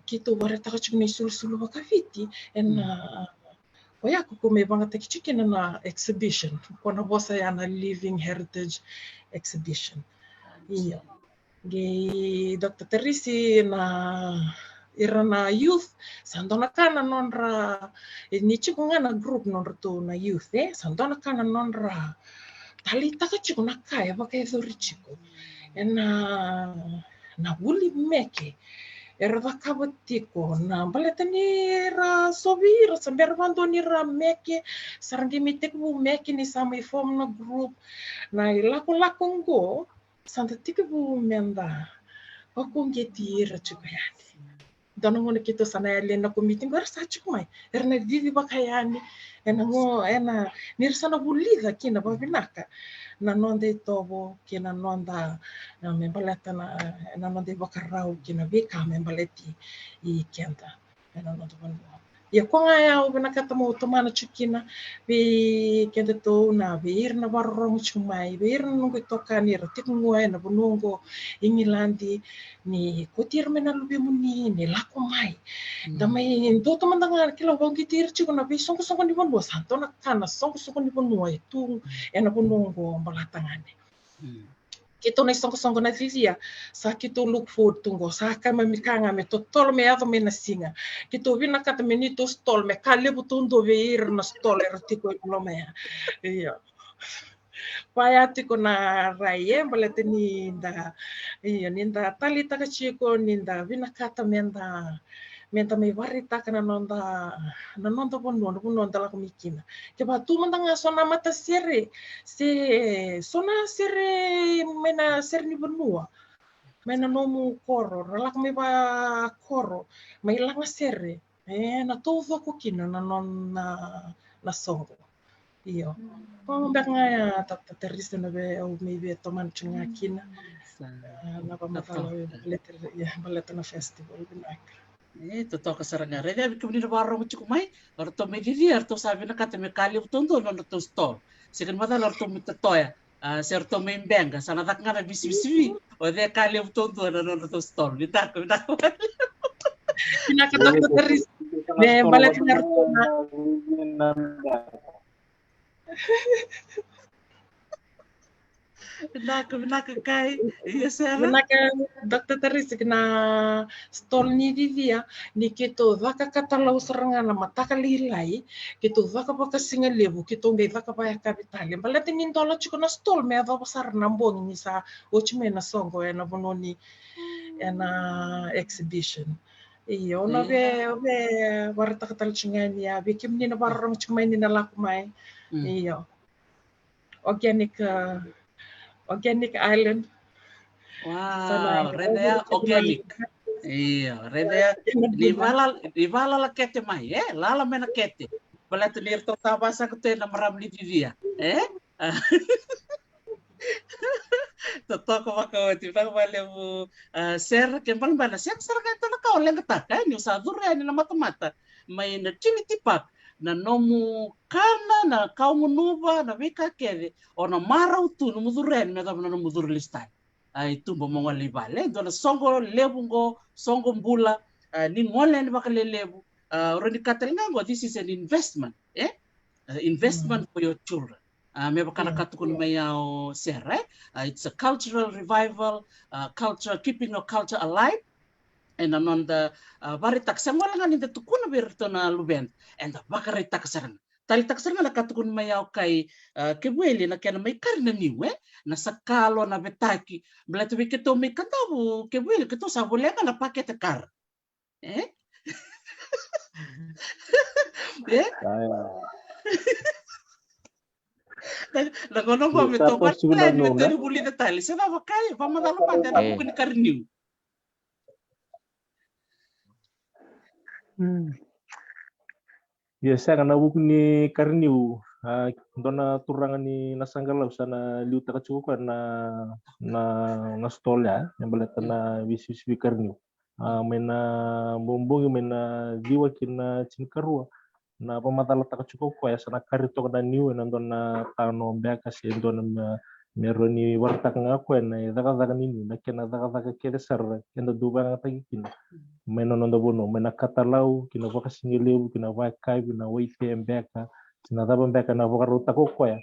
keitou vakaraitaka tiko na isulusulu vakaviti, ena, uh, koya ko, ko me vagataki tiko kina na exhibition, ko na vosa ya na living heritage exhibition. Io. Qai Doctor Tarisi, na ira na youth, sa dua na ka na nodra, e, ni tiko ga na group nodratou na youth, e, sa dua na ka na nodra taleitaka tiko na ka e vakayacori tiko. Ena, na vuli meke era cakava tiko, na baleta ni ra so vei ira sa bera vadua ni ra meke, sa ra qai mai tekivu meke ni sa mai form na group. Na ilakolako oqo sa da tekivu meda vakauqeti ira tiko yani. Dua na gauna keitou sa na yali na komiti qo, era sa tiko mai, era na cici vaka yani. Ena gauna, ena, ni ra sa na vulica kina vavinaka na noda itovo kei na noda, na, me baleta na, na noda ivakarau kei na veika me baleti i keda ena noda vanua. Ia ko ga ya au vinakata meu tomana tiko kina vei kedatou, na vei ira na vakarorogo tiko mai, vei ira na noqu itokani era tiko qo ena vanua qo i Igiladi, ni kauti ira mai na luvemuni, ni lako mai. Da mai dua tu mada ga, kila, au vakauqeti ira tiko na veisoqosoqo ni vanua, sa dua na ka na soqosoqo ni vanua e tu ena vanua qo, baleta ga ni keitou na isoqosoqo na cicia, sa keitou look forward tu qo, sa keimami ka ga me totolo me yaco mai na siga. Keitou vinakata me neitou stall me ka levu taudua vei ira na stall era tiko e loma ya. Io. Vaya tiko na rai, e, baleta ni da, io, ni da taleitaka tiko, ni da vinakata me da, me da mai vakaraitaka na noda, na noda vanua, na vanua da lako mai kina. Kevaka tu mada ga so na matasere, se so na sere mai na sere ni vanua, mai na nomu koro, ra lako mai vakoro, mai lagasere, e na taucoko kina na nona na soqo. Io. Ko beka ga ya, Doctor Tarisi, na vei au mai via tomana tiko ga kina. Sa. A, na vakamacala baleta, ia, baleta na festival, vinaka. E, totoka sara ga. Raica vei kemuni na vakarorogo tiko mai, o ratou mai cici, o ratou sa vinakata me ka levu taudua na nodratou stall. Sega ni macala o ratou mai totoya, a, se o ratou mai beqa, sa na caka ga na visivisivi, o cei ka levu taudua na nodratou stall. Vinaka, vinaka. Vinaka, Doctor Tarisi. Me baleta na ratou na Vinaka, vinaka Kai. Ia Sera. Vinaka Doctor Tarisi, na stall ni cicia, ni keitou caka katalau sara ga na mataka lailai, keitou caka vakasigalevu, keitou qai caka vakayakavi tale. Baleta ni dola tiko na stall me yacova sara na bogi ni sa oti mai na soqo ena vanua ni, ena exhibition. Io, na ve, ve, varataka tale tiko ga ni a, vei kemuni na vakarorogo tiko mai ni na lako mai. Io. Organic, uh, organic island. Wow, raica ya, organic. Io, raica ya. Ni vala, ni vala la kete mai, e? Lala me na kete. Baleta ni ratou tava saka tu na marama ni Vivia, e? Totoka vakaoti, vinaka vakalevu, a, Sera, ke balabala, Sera, Sera, ka e dua na ka o leqataka, e, ni o sa curu yani na matamata mai na Trinity Park, na nomu kana, na ka o gunuva, na veika kece, o na marau tu nomu curu yani me yacova na nomu curu lesu tale. A, i tuba mo gole i vale, e dua na soqo levu qo, soqo bula, a, ni gole yani vakalelevu, a, o rawa ni kaya tale ga qo, this is an investment, e? A, investment for your children. A, me vaka na ka tukuna mai ya o Sera, e? A, it's a cultural revival, a, culture, keeping your culture alive. Ena noda, a, vakaraitaka, sega wale ga ni da tukuna vei iratou na luveda, eda vakaraitaka sara ga. Taleitaka sara ga na ka tukuna mai ya o Kai, a, Kevueli, na kena mai kari na niu, e? Na sakalo, na vetaki. Baleta vei keitou mai Kadavu, Kevueli, keitou sa volea ga na pakete kara. E? E? Na, na gauna qo me tou vale, me tou ni vulica tale. Se cava, Kai, vakamacala mada na vuku ni kari niu. Ia, sega, na vuku ni kari niu, a, dua na turaga ni Nasaqalau sa na liutaka tiko koya na, na, na stall ya, e baleta na veisivisivi kari niu. A, mai na bogi, mai na ciwa ki na tinikarua, na vakamacalataka tiko koya, sa na kari toka na niu ena dua na tano beka se dua na me, me rawa ni vakaraitaka ga koya na icakacaka ni niu, na kena cakacaka kece sara eda dau vakayagataki kina mai na noda vanua, mai na katalau ki na vakasigalevu, ki na vakayakavi, na waithei beka se na cava beka, na vakarautaka o koya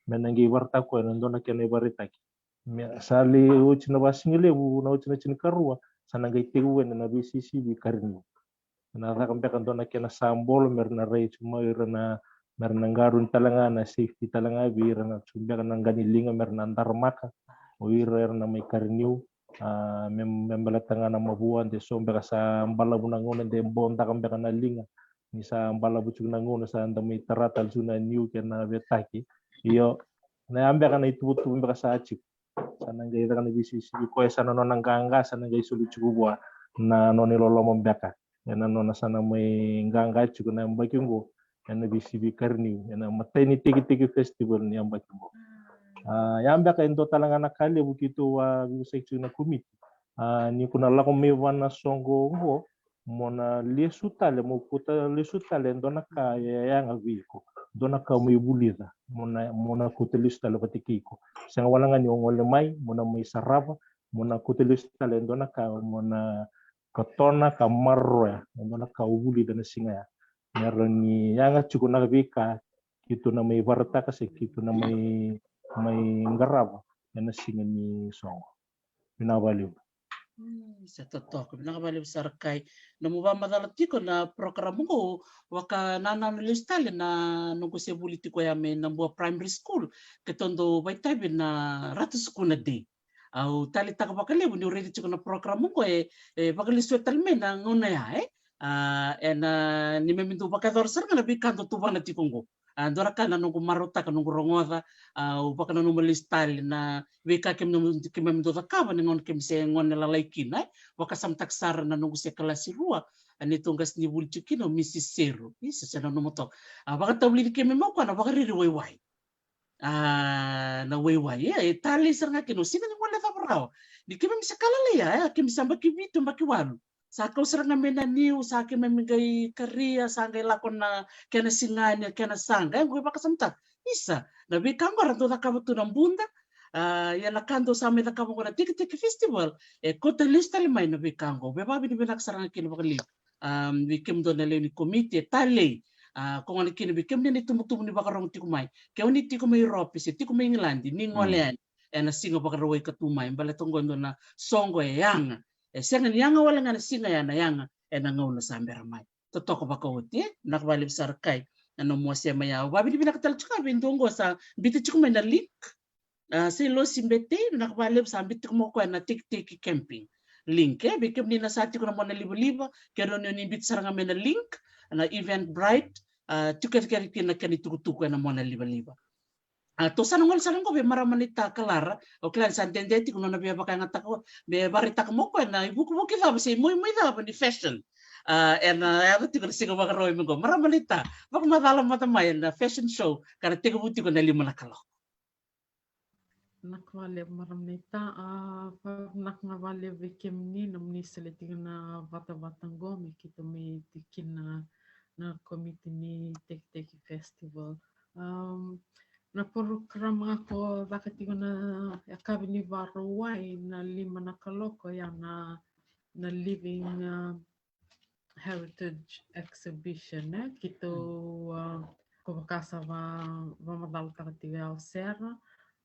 me na qai vakaraitaka koya ena dua na kena ivakaraitaki. Me sa lai oti na vakasigalevu, na oti na tinikarua, sa na qai tekivu yani na veisivisivi kari niu. Na caka beka dua na kena sabolo me ra na rai tu mai o ira na, me ra na qarauni tale ga, na safety tale ga vei ira na tu beka na qa ni liga me ra na daramaka o ira era na mai kari niu. A, me, me baleta ga na mavoa de so beka sa balavu na gauna de bodaka beka na liga. Ni sa balavu tiko na gauna sa da mai tara tale tiko na niu kei na vetaki. Io, na ya beka na ituvatuva beka sa tiko. Sa na qai caka na veisivisivi koya, sa na nona qaqa sa na qai soli tiko vua na nona iloloma beka ena nona sa na mai qaqa tiko na yabaki qo ena veisivisivi kari niu, ena imatai ni Tekiteki Festival ni yabaki qo. A, ya beka e dua tale ga na ka levu keitou a veivosaki tiko na komiti. A, ni ko na lako mai vua na soqo qo, mo na lesu tale, mo kauta lesu tale e dua na ka e yaga vei iko, dua na ka mo vulica, mo na, mo na kauta lesu tale vata kei iko. Sega wale ga ni o gole mai, mo na mai sarava, mo na kauta lesu tale e dua na ka mo na katona ka maroroya, e dua na ka o vulica na siga ya. Me rawa ni yaga tiko na veika keitou na mai vakaraitaka se keitou na mai, mai qarava ena siga ni soqo. Vinaka vakalevu. Mm, sa totoka, vinaka vakalevu sara Kai. Nomu vakamacala tiko na program qo, vakanananu lesu tale na noqu se vuli tiko ya mai Nabua Primary School, keitou dau vakaitavi na Ratu Sukuna Day. Au taleitaka vakalevu niu raica tiko na program qo e, e vakalesuya tale mai na gauna ya, e. A, ena, ni me mi dau vakayacora sara ga na veika dau tuvana tiko qo. A, dua na ka na noqu marautaka, noqu rogoca, a, au vakananuma lesu tale na veika keimami, keimami dau cakava ni gauna keimami se gone lalai kina, e. Vakasamataka sara na noqu se kalasi rua, a, neitou qasenivuli tiko kina o Misi Seru. Isa, se nanuma toka. A, vakatavulici keimami o koya na vakariri waiwai. A, na waiwai, e, e talei sara ga kina, o sega ni gole cava rawa. Ni keimami se ka lalai ya, e, keimami sa yabaki vitu, yabaki walu. Sa kau sara ga mai na niu, sa keimami qai karia, sa qai lako na kena sigani, kena saqa, e, qo e vakasamataka. Isa, na veika qo era dau cakava tu na buda, a, ia na ka dau sa mai cakava qo na Tekiteki Festival, e kauta lesu tale mai na veika qo. Veivakavinavinaka sara ga kina vakalevu. A, vei kemudou na lewe ni komiti, e talei. A, ko gona kina vei kemuni na itubutubu ni vakarogo tiko mai. Ke o ni tiko mai Europe, se tiko mai Igiladi, ni gole yani ena siga Vakarauwai ka tu mai. Baleta qo e dua na soqo e yaga. E sega ni yaga wale ga na siga ya, na yaga ena gauna sa bera mai. Totoka vakaoti, e? Vinaka vakalevu sara Kai. Na nomu wasea mai ya. Au vakavinavinaka tale tiko ga vei dua qo sa biuta tiko mai na link. A, Seilosi Betei, vinaka vakalevu, sa biuta tiko mai o koya na Tekiteki Camping. link, e, vei kemuni na sa tiko na monalivaliva, kerea ni o ni biuta sara ga mai na link, na Eventbrite, a, tiko kece kece kina na kena itukutuku ena monalivaliva. A, tou sa na gole sara qo vei marama naita Kalara, au kila ni sa dede tiko na nona via vakayagataka, me vakaraitaka mai o koya na ivukivuki cava se imoimoi cava ni fashion. A, ena yaco tiko na siga Vakarauwai mai qo. Marama naita, vakamacala mada mai ena fashion show ka na tekivu tiko na lima na kaloko. Vinaka vakalevu marama naita, a, vinaka ga vakalevu vei kemuni na nomuni solia tiko na vatavata qo me keitou mai tiko kina na, na komiti ni Tekiteki Festival. Am, na program ga ko caka tiko na yakavi ni Vakarauwai na lima na kaloko ya na, na Living, a, Heritage Exhibition, e? Keitou, a, ko vaka sa va, vakamacalataka tiko ya o Sera,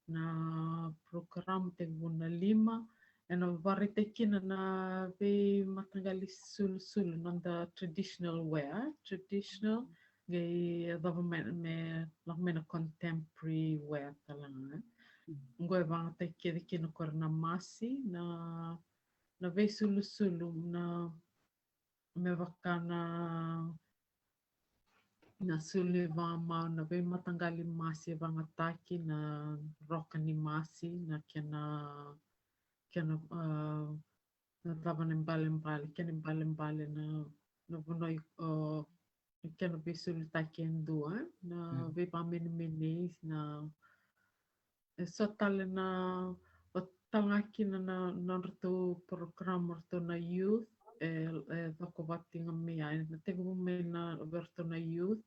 na program tekivu na lima, ena vakaraitaki kina na veimataqali sulusulu, noda traditional wear, traditional, qai yacova me, me lako mai na contemporary wear tale ga, e? Qo e vakayagataki kece kina o ira na masi, na, na veisulusulu, na me vaka na, na sulu ni vakamau, na veimataqali masi e vakayagataki, na roka ni masi, na kena, kena, a, na cava na ibalebale, kena ibalebale na, na vanua, o, na kena veisulutaki e dua, na veivakamenemenei, na e so tale na, o tale ga kina na, na nodratou program o ratou na youth, e, e coko vata ga mai ya, e na tekivu mai na vei ratou na youth,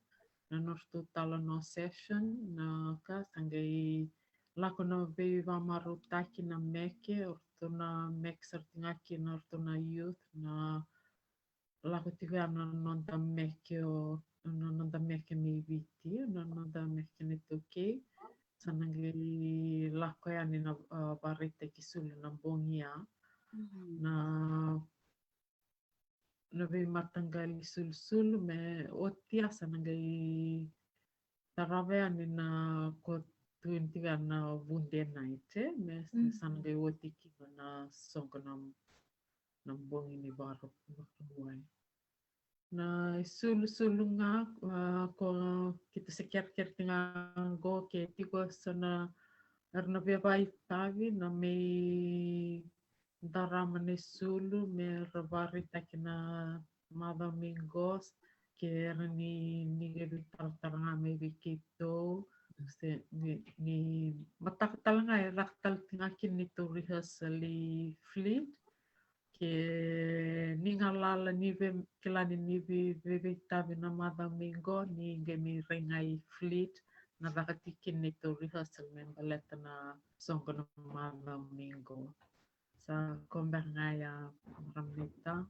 na nodratou talanoa session, na ka sa qai lako na veivakamarautaki na meke, o ratou na meke sara tiko ga kina o ratou na youth, na lako tiko ya na noda meke o, na noda meke mai Viti, na noda meke na iTaukei. Sa na qai lako yani na, a, vakaraitaki sulu na bogi ya. Na, na veimataqali sulusulu me oti ya sa na qai tarava yani na ko twenty ga na vude night, e? Me sa na qai oti kina na soqo na, na bogi ni Vaka, Vakarauwai. Na isulusulu ga, a, ko keitou se kerekere tiko ga qo ke tiko so na era na via vakaitavi na me darama na isulu me ra vakaraitaki na macawa mai qo, ke ra ni, ni qai veitaratara ga mai vei keitou. Se ni, ni mataka tale ga e caka tale tiko ga kina neitou rehearsal i Fleet. Ke ni galala ni vei, kila ni ni vei, vei, veitavi na macawa mai qo, ni qai mai rai ga i Fleet na caka tiko kina neitou rehearsal me baleta na soqo na macawa mai qo. Sa ko bera ga ya, marama naita.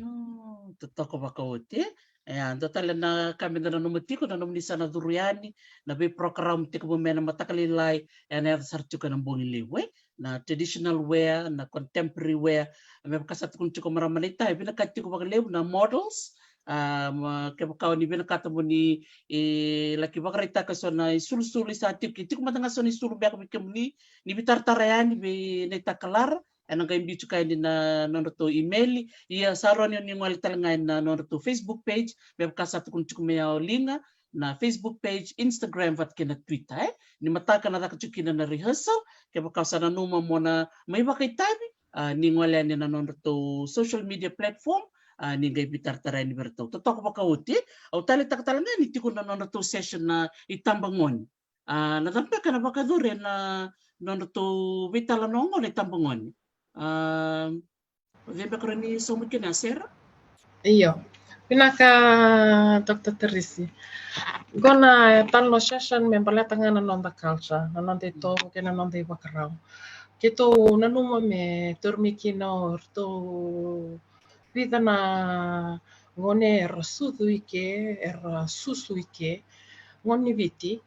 O, totoka vakaoti. E, a, dua tale na ka meda nanuma tiko, na nomuni sa na curu yani na vei program tekivu mai na mataka lailai, e na yaco sara tiko ena bogi levu, e? Na traditional wear, na contemporary wear, me vaka sa tukuni tiko marama naita, e vinakati tiko vakalevu na models, a, ma, kevaka o ni vinakata mo ni, e, laki vakaraitaka so na isulusulu sa tiko, ke tiko mada ga so na isulu beka vei kemuni, ni veitaratara yani vei naita Kalara, ena qai biu tiko yani na nodratou email. Ia sa rawa ni o ni gole tale ga ena nodratou Facebook page, me vaka sa tukuni tiko mai ya o Liga, na Facebook page, Instagram vata kei na Twitter, e? Ni mataka na caka tiko kina na rehearsal, kevaka sa nanuma mo na mai vakaitavi, a, ni gole yani na nodratou social media platform, a, ni qai veitaratara yani vei ratou. Totoka vakaoti, au taleitaka tale ga ni tiko na nodratou session na itabagone. A, na cava beka na vakayacori ena nodratou veitalanoa qo na itabagone? A, o cei beka rawa ni sauma kina, Sera? Io. Vinaka, Doctor Tarisi. Qo na talanoa session me baleta ga na noda culture, na noda itovo kei na noda ivakarau. Keitou nanuma me tauri mai kina o ratou vica na gone era sucu i ke, era susu i ke, gone ni Viti,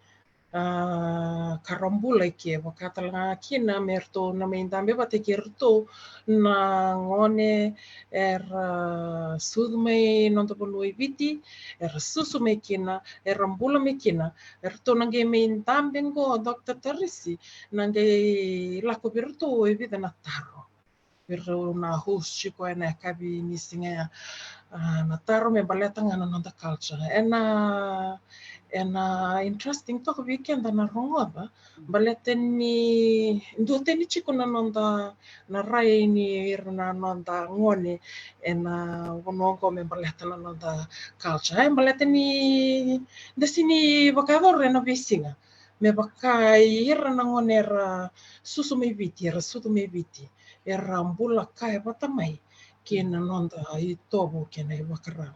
a, ka ra bula i ke, vaka tale ga kina me ratou na mai dabe vata kei ratou na gone era sucu mai noda vanua i Viti, era susu mai kina, era bula mai kina, eratou na qai mai dabe qo, Doctor Tarisi, na qai lako vei ratou e vica na taro. vei rau na host tiko ena yakavi ni siga ya. Ah, na taro me baleta ga na noda culture. Ena, ena interesting toka vei keda na rogoca, baleta ni dua tani tiko na noda, na rai ni ira na noda gone ena vanua oqo me baleta na noda culture. E baleta ni da sini vakayacora ena veisiga me vaka ira na gone era susu mai Viti, era sucu mai Viti, era bula kaya vata mai kei na noda itovo kei na ivakarau.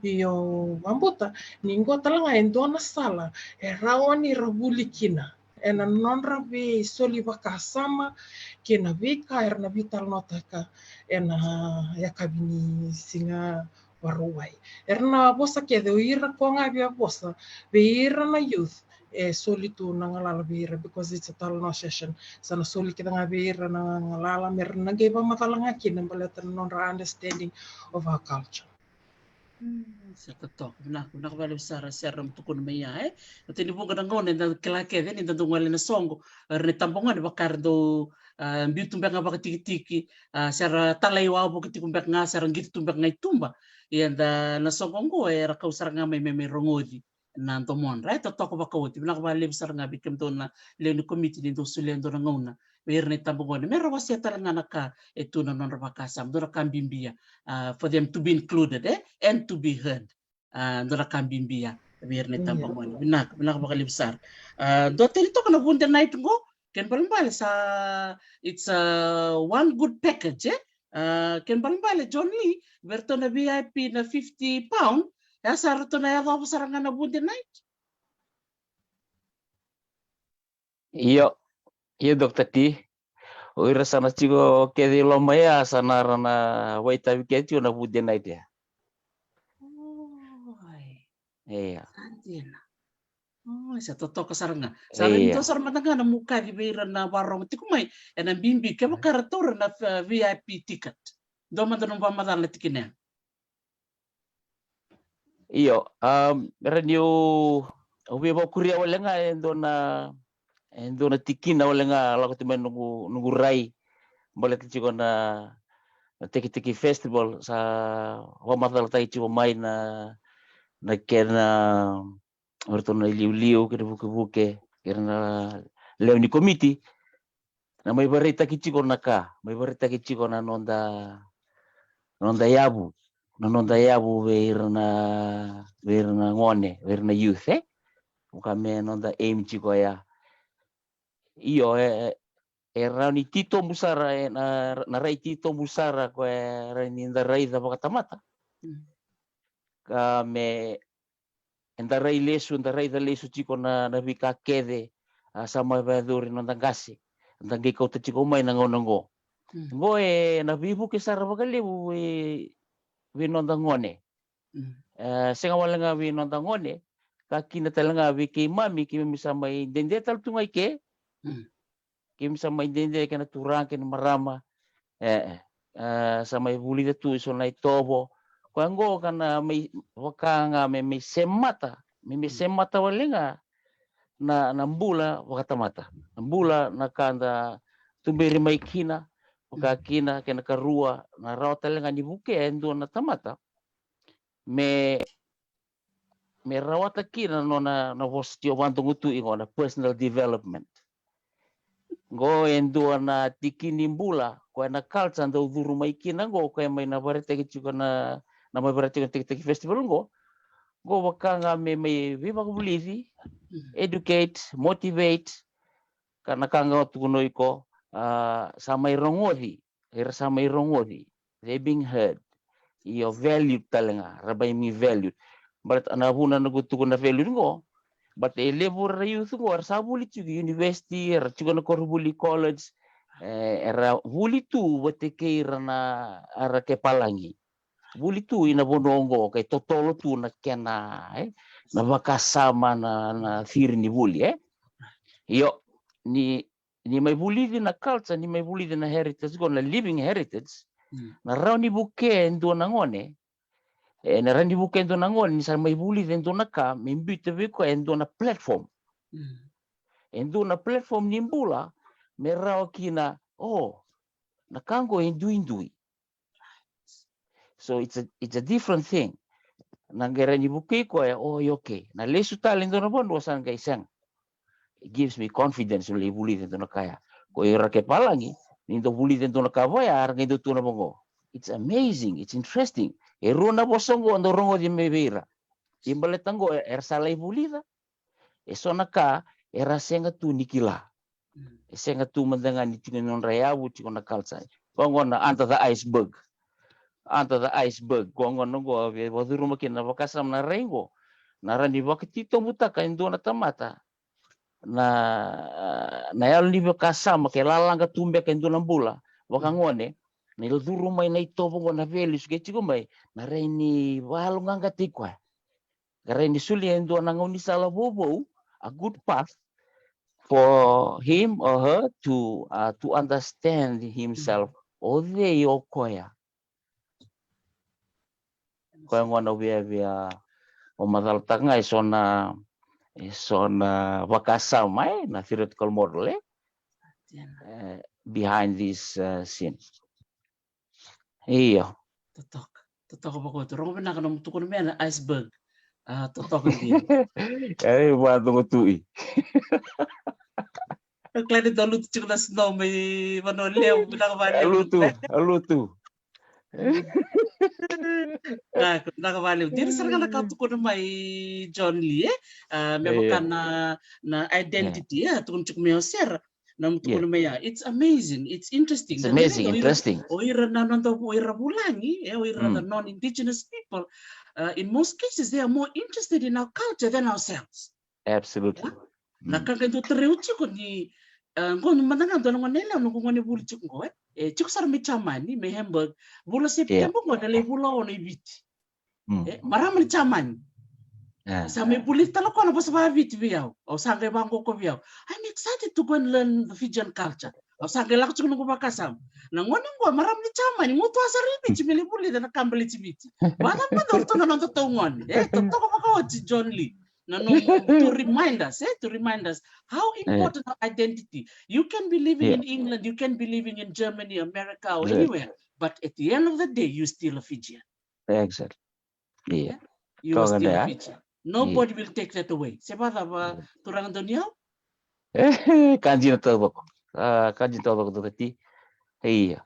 Io, vabuta ni qo tale ga e dua na sala e rawa ni ra vuli kina ena nodra veisoli vakasama kei na veika era na veitalanoataka ena yakavi ni siga Vakarauwai. Era na vosa kece o ira ko ga via vosa vei ira na youth, e soli tu na galala vei ira, because it's a talanoa session. Sa na soli kece ga vei ira na galala me ra na qai vakamacala ga kina baleta na nodra understanding of our culture. Mm, sa totoka. Vinaka, vinaka vakalevu sara, sara na tukuna mai ya, e. Na teni vuqa na gauna eda kila kece ni da dau gole na soqo, era na itabagone vaka era dau, ah, biu tu beka ga vakatikitiki, ah, se ra talai wavoki tiko beka ga, se ra qito tu beka ga i tuba. Ia da na soqo oqo era kau sara ga mai me mai rogoci na domodra. E totoka vakaoti. Vinaka vakalevu sara ga vei kemudou na lewe ni komiti ni dou solia e dua na gauna vei ira na itabagone me ra wasea tale ga na ka e tu na nodra vakasama, dua na ka bibi ya, ah, for them to be included, eh, and to be heard. Ah, dua na ka bibi ya vei ira na itabagone. Vinaka, vinaka vakalevu sara. Ah, dua tale toka na Vude night qo, kena ibalebale sa, it's a one good package, eh? Ah, kena ibalebale John Lee, vei iratou na V I P na fifty pound, e sa ratou na yacova sara ga na Vude night. Io, io, Doctor T. O ira sa na tiko kece i loma ya, sa na ra na vakaitavi kece tiko na Vude night ya. Oi. Ia. Sa dina. Oi, sa totoka sara ga. Sa ra ni dua sara mada ga na mukaci vei ira na vakarorogo tiko mai, ena bibi kevaka ra taura na, eh, V I P ticket. Dua mada na vakamacala na tikina ya. Io, um, era niu, au via vakuria wale ga e dua na, e dua na tikina wale ga lako tu mai noqu, noqu rai. Baleta tiko na, na Tekiteki Festival, sa vakamacalataki tiko mai na, na kena, o iratou na iliuliu kei na vukevuke kei na lewe ni komiti. Na mai vakaraitaki tiko na ka, mai vakaraitaki tiko na noda, noda yavu, na noda yavu vei ira na, vei ira na gone, vei ira na youth, eh? Vaka me noda aim tiko ya. Io, e, e, e rawa ni titobu sara, e, na, na rai titobu sara ko e rawa ni da raica vakatamata. Mm. Ka me eda rai lesu, eda raica lesu tiko na, na veika kece, a, sa mai vakayacori noda qase, eda qai kauta tiko mai na gauna qo. Mm. Qo e na veivuke sara vakalevu e, vei noda gone. Mm. E, sega wale ga vei noda gone, ka kina tale ga vei keimami, keimami sa mai dede tale tu ga i ke. Mm. Keimami sa mai dede kei na turaga kei na marama. E, e, e, sa mai vulica tu e so na itovo. Koya qo ka na mai vaka ga me, me semata, me, me semata wale ga na, na bula vakatamata. Na bula na ka da tuberi mai kina, vaka kina, kei na karua, na rawa tale ga ni vukea e dua na tamata. Me me rawata kina na nona, na vosa tio vadogo tu i qo na personal development. Qo e dua na tiki ni bula, ko e na culture dau curu mai kina qo, ko e mai na varetaki tiko na, na mai varetaki na Tekiteki Festival qo. Qo vaka ga me mai veivakavulici, educate, motivate, ka na ka ga o tukuna o iko, a, sa mai rogoci, era sa mai rogoci, they being heard. Io, valued tale ga, ra mai valued. But na vuna na qu tukuna valued qo, but e levu ra youth qo, era sa vuli tiko university, era tiko na koronivuli college, e, era vuli tu vata kei ira na, era ke palagi. Vuli tu i na vanua qo, ke totolo tu na kena, e, na vakasama na, na ciri ni vuli, e. Io, ni ni mai vulici na culture, ni mai vulici na heritage qo, na living heritage, na rawa ni vukea e dua na gone, e, na rawa ni vukea e dua na gone, ni sa mai vulici e dua na ka, me biuta vei koya e dua na platform. E dua na platform ni bula, me rawa kina, o, Na ka qo e duidui. So it's a, it's a different thing. Na qai rawa ni vukei koya, o, okay. Na lesu tale e dua na vanua sa qai sega. It gives me confidence, au lai vulica e dua na ka ya. Ko ira kei palagi, ni dau vulica e dua na ka vaya, era qai dau tukuna vaqo. It's amazing, it's interesting. E rua na vosa qo, dau rogoci mai vei ira. Ia baleta qo, era sa lai vulica. E so na ka era sega tu ni kila. E sega tu mada ga ni tiko na nodra yavu, tiko na culture. Ko qo na under the iceberg. Under the iceberg. Ko qo na qo, e vakacuruma kina na vakasama na rai qo. Na rawa ni vakatitobutaka e dua na tamata. Na, na yalo ni vakasama, ke lalaga tu beka e dua na bula. Vakagone, na ilo curu mai na itovo qo na values ke tiko mai. Na rai ni valogagataki koya. Ka rai ni solia e dua na gaunisala vovou, a good path for him or her to, uh, to understand himself. O cei o koya? Koya gona au via, via, o macalataka ga e so na, e so na vakasama, e, na theoretical model, e? E, behind this, uh, scene. Io. Totoka. Totoka vakaoti. Rogo vinaka na nomu tukuna mai na iceberg. A, totoka dina. E, vakadogo tui. Au kila ni dau lutu tiko na snow mai Vanua Levu, vinaka vakalevu. A lutu, a lutu. Vinaka vakalevu. Dina sara ga na ka tukuna mai John Lee, e? A, me vaka na, na identity, e? Tukuna tiko mai o Sera. Na nomu tukuna mai ya. It's amazing. It's interesting. It's amazing, interesting. O ira na noda, o ira vulagi, e, o ira na non-indigenous people, uh, in most cases, they are more interested in our culture than ourselves. Absolutely. Na ka qai dau tarai au tiko ni, uh, qo mada ga dua na gone yalewa, noqu gone vuli tiko qo, e. E, tiko sara mai Jamani, mai Hamburg. Vula September qo na lai vula ono i Viti. E, marama ni Jamani. Sa mai vuli tale koya na vosa vakaviti vei au. Au sa qai vaqo ko vei au. I'm excited to go and learn the Fijian culture. Au sa qai lako tiko noqu vakasama. Na gone qo marama ni Jamani, gutuwa sara i Viti me lai vulica na ka baleti Viti. Vacava mada o ratou na noda taugone. E, totoka vakaoti John Lee. Na nomu to remind us, e, to remind us how important our identity. You can be living in England, you can be living in Germany, America, or anywhere, but at the end of the day, you're still a Fijian. Exactly. Ia. You are still a Fijian. Nobody will take that away. Se vacava, turaga Doniyau? E, ka dina taucoko. A, ka dina taucoko, Doketi. Ia.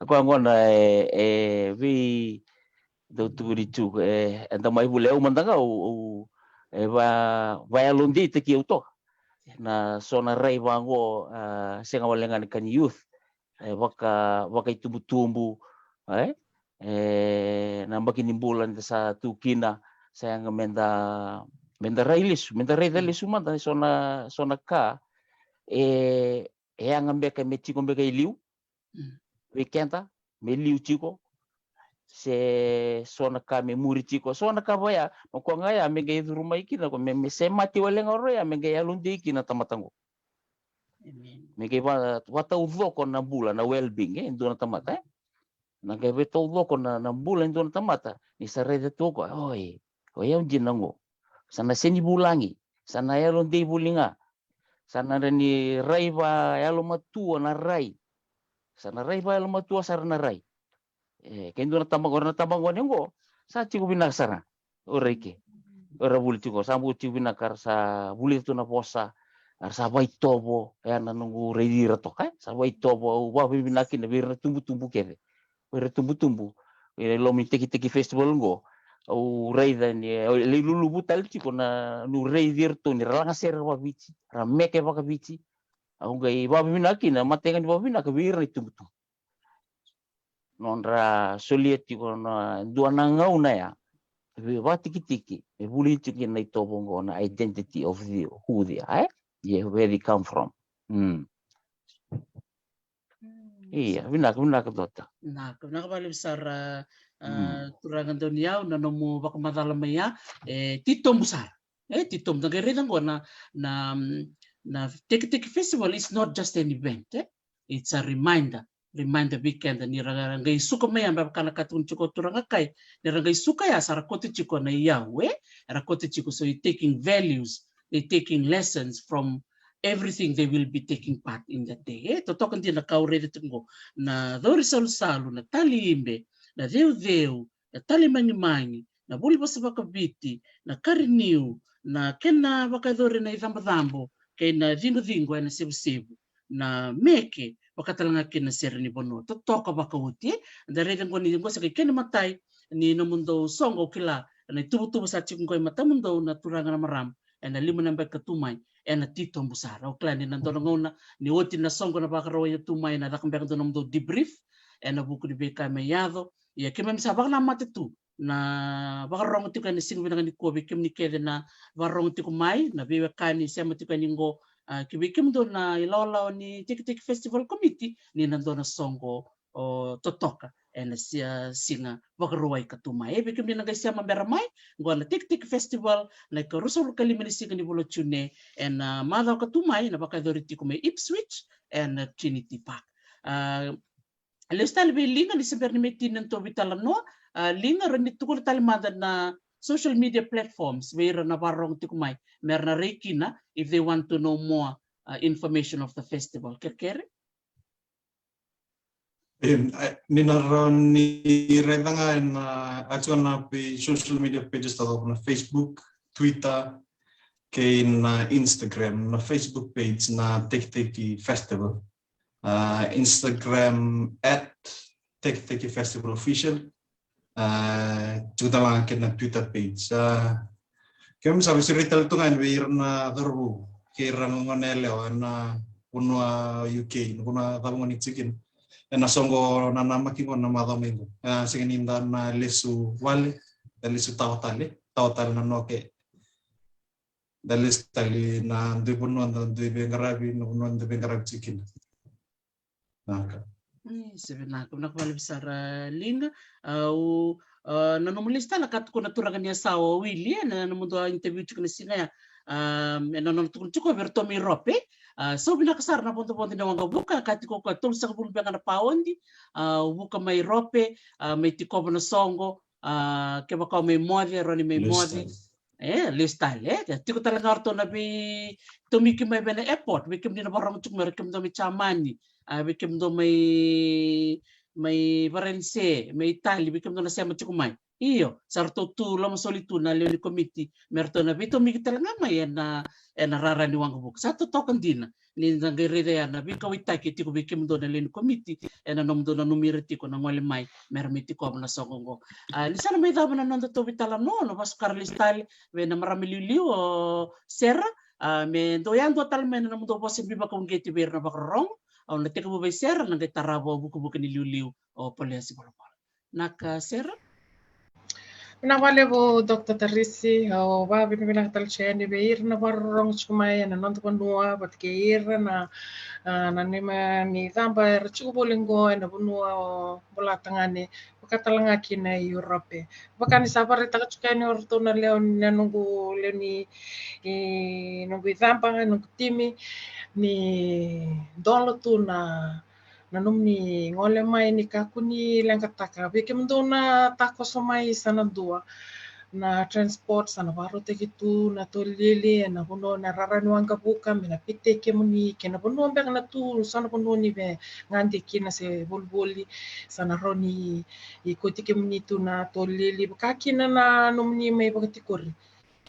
Koya gona e, e vei dau tukuni tu, e, eda mai vuli, au mada ga au, au, e va, vayalodeitaki au toka. Na so na rai vaqo, a, sega wale ga ni ka ni youth. E vaka, vakaitubutubu, e? E, na yabaki ni bula eda sa tu kina, sa yaga meda, meda rai lesu, meda raica lesu mada, so na, so na ka, e, e yaga beka me tiko beka e liu, vei keda, me liu tiko, se so na ka me muri tiko, so na ka vaya, o koya ga ya, me qai curu mai kina, ko me, me semati wale ga o ira ya, me qai yalodei kina tamata qo. Me qai va, vataucoko na bula, na well-being, e, dua na tamata, e? Na qai vataucoko na, na bula e dua na tamata, ni sa raica tu o koya, oi, o yau dina qo. Sa na sega ni vulagi, sa na yalodei voli ga. Sa na rai ni rai vayalomatua na rai. Sa na rai vayalomatua sara na rai. E, ke dua na tabagone, na tabagone qo, sa tiko vinaka sara. O ira i ke. O ira vuli tiko, sa bau tiko vinaka, era sa vulica tu na vosa, era sa vaitovo, e, na noqu raici ira toka, e, sa vaitovo, au vakavinavinaka kina vei ira na tubutubu kece. Vei ira na tubutubu, e, loma ni Tekiteki Festival qo, au raica ni, e, lai luluvu tale tiko na, niu raici iratou ni ra lagasere vakaviti, ra meke vakaviti. Au qai vakavinavinaka kina, matai ga ni vakavinavinaka vei ira na itubutubu. Nodra solia tiko na dua na gauna ya. Vakatikitiki, e vuli tiko kina na itovo qo na identity of the, who they are, e? Ia, where they come from. Mm. Mm, ia, sa vinaka, vinaka, Dota. Vinaka, vinaka vakalevu sara, a, turaga Doniyau, na nomu vakamacala mai ya, e, titobu sara. E, titobu, da qai raica qo na, na, na Tekiteki Festival is not just an event, e? It's a reminder. Reminder vei keda ni ra qai suka mai ya, me vaka na ka tukuna tiko turaga Kai, ni ra qai suka ya sa ra kauta tiko na iyau, e? Ra kauta tiko, so you're taking values, they're taking lessons from everything they will be taking part in that day. E totoka dina ka au raica tiko qo, na cori salusalu, na tali ibe, na ceuceu, na tali magimagi, na vuli vosa vakaviti, na kariniu, na kena vakayacori na icabocabo kei na ciqociqo ena sevusevu, na meke, vaka tale ga kina na sere ni vanua. Totoka vakaoti, e? Da raica qo ni qo sa kai kena matai ni nomudou soqo, au kila na ituvatuva sa tiko qo e matamudou na turaga na marama ena lima na yabaki ka tu mai, ena titobu sara. Au kila ni na dua na gauna ni oti na soqo na vakarau e tu mai, na caka beka dua nomudou debrief ena vuku ni veika me yaco. Ia keimami sa vakanamata tu na vakarorogo tiko ena siga vinaka nikua vei kemuni kece na vakarorogo tiko mai, na veiwekani sema tiko yani qo, a, ki vei kemudou na ilawalawa ni Tekiteki Festival Committee, ni na dua na soqo o totoka ena si-, a, siga Vakarauwai ka tu mai. E vei kemuni na qai sema bera mai, qo na Tekiteki Festival na ikaruasagavulu ka lima ni siga ni vula o June, ena macawa ka tu mai, na vakayacori tiko mai Ipswich ena Trinity Park. A, lesu tale vei Liga ni se bera ni me tini na nodatou veitalanoa. A, Liga, rawa ni tukuna tale mada na social media platforms vei ira na vakarorogo tiko mai me ra na rai kina if they want to know more, uh, information of the festival. Kerekere? Em, e, ni na rawa ni raica ga ena, a, tiko na vei social media pages taucoko, na Facebook, Twitter, kei na Instagram. Na Facebook page na Tekiteki Festival. A, Instagram at Tekiteki Festival Official. A, tiko tale ga kei na Twitter page. A, keimami sa vesureti tale tu ga yani vei ira na cauravou kei ira na gone yalewa ena vanua U K, na vanua cava gone tiko kina. Ena soqo nanamaki qo na macawa mai qo. A, sega ni da na lesu vale, da lesu tawa tale, tawa tale na noke. Da lesu tale na dui vanua, da dui veiqaravi, na vanua da veiqaravi tiko kina. Vinaka. E, sa vinaka, vinaka vakalevu sara Liga. Au, a, na nomu lesu tale ka tukuna na turaga ni yasawa o Wili, e, na nomudou interview tiko na siga ya. A, e na nona tukuna tiko vei iratou mai Europe. A, sa vinaka sara na vodovodo ni waqavuka, ka tiko o koya tolusagavulu beka na paodi. A, au vuka mai Europe, a, mai tikova na soqo, a, kevaka o mai moce, rawa ni mai moce. Lesu tale. E, lesu tale, e. Tiko tale ga o ratou na veitomiki mai vei na airport, vei kemuni na vakarorogo tiko mai, ra kemudou mai Jamani, a, vei kemudou mai, mai Varanise, mai Itali, vei kemudou na sema tiko mai. Io, sa ratou tu lomasoli tu na lewe ni komiti me ratou na veitomiki tale ga mai ena, ena rara ni waqavuka. Sa totoka dina ni da qai raica ya na veikauwaitaki e tiko vei kemudou na lewe ni komiti ena nomudou nanumi ira tiko na gole mai me ra mai tikova na soqo oqo. A, ni sa na mai cava na nodatou veitalanoa, na vasu ka ra lesu tale vei na marama iliuliu o Sera, a, me dou yadua tale mai na nomudou vosa ni veivakauqeti vei ira na vakarorogo. Au na tekivu vei Sera, na qai tarava o vukevuke ni liuliu o Polea Sivolavola. Vinaka Sera. Vinaka vakalevu Doctor Tarisi, au vakavinavinaka tale tiko yani vei ira na vakarorogo tiko mai ena noda vanua vata kei ira na, a, nanuma ni caba era tiko voli qo ena vanua o Bolatagane, vaka tale ga kina e Europe. Vaka ni sa vakaraitaka tiko yani o ratou na lewe, na noqu lewe ni, e, noqu icaba, noqu timi, ni dola tu na na nomuni gole mai ni kakua ni leqataka. Vei kemudou na takoso mai sa na dua na transport, sa na vakarautaki tu na tolili ena vanua na rara ni waqavuka me na pitaki kemuni kei na vanua beka na tu, so na vanua ni vegade kina se volivoli, sa na rawa ni kauti kemuni tu na tolili, vaka kina na nomuni mai vakatikori.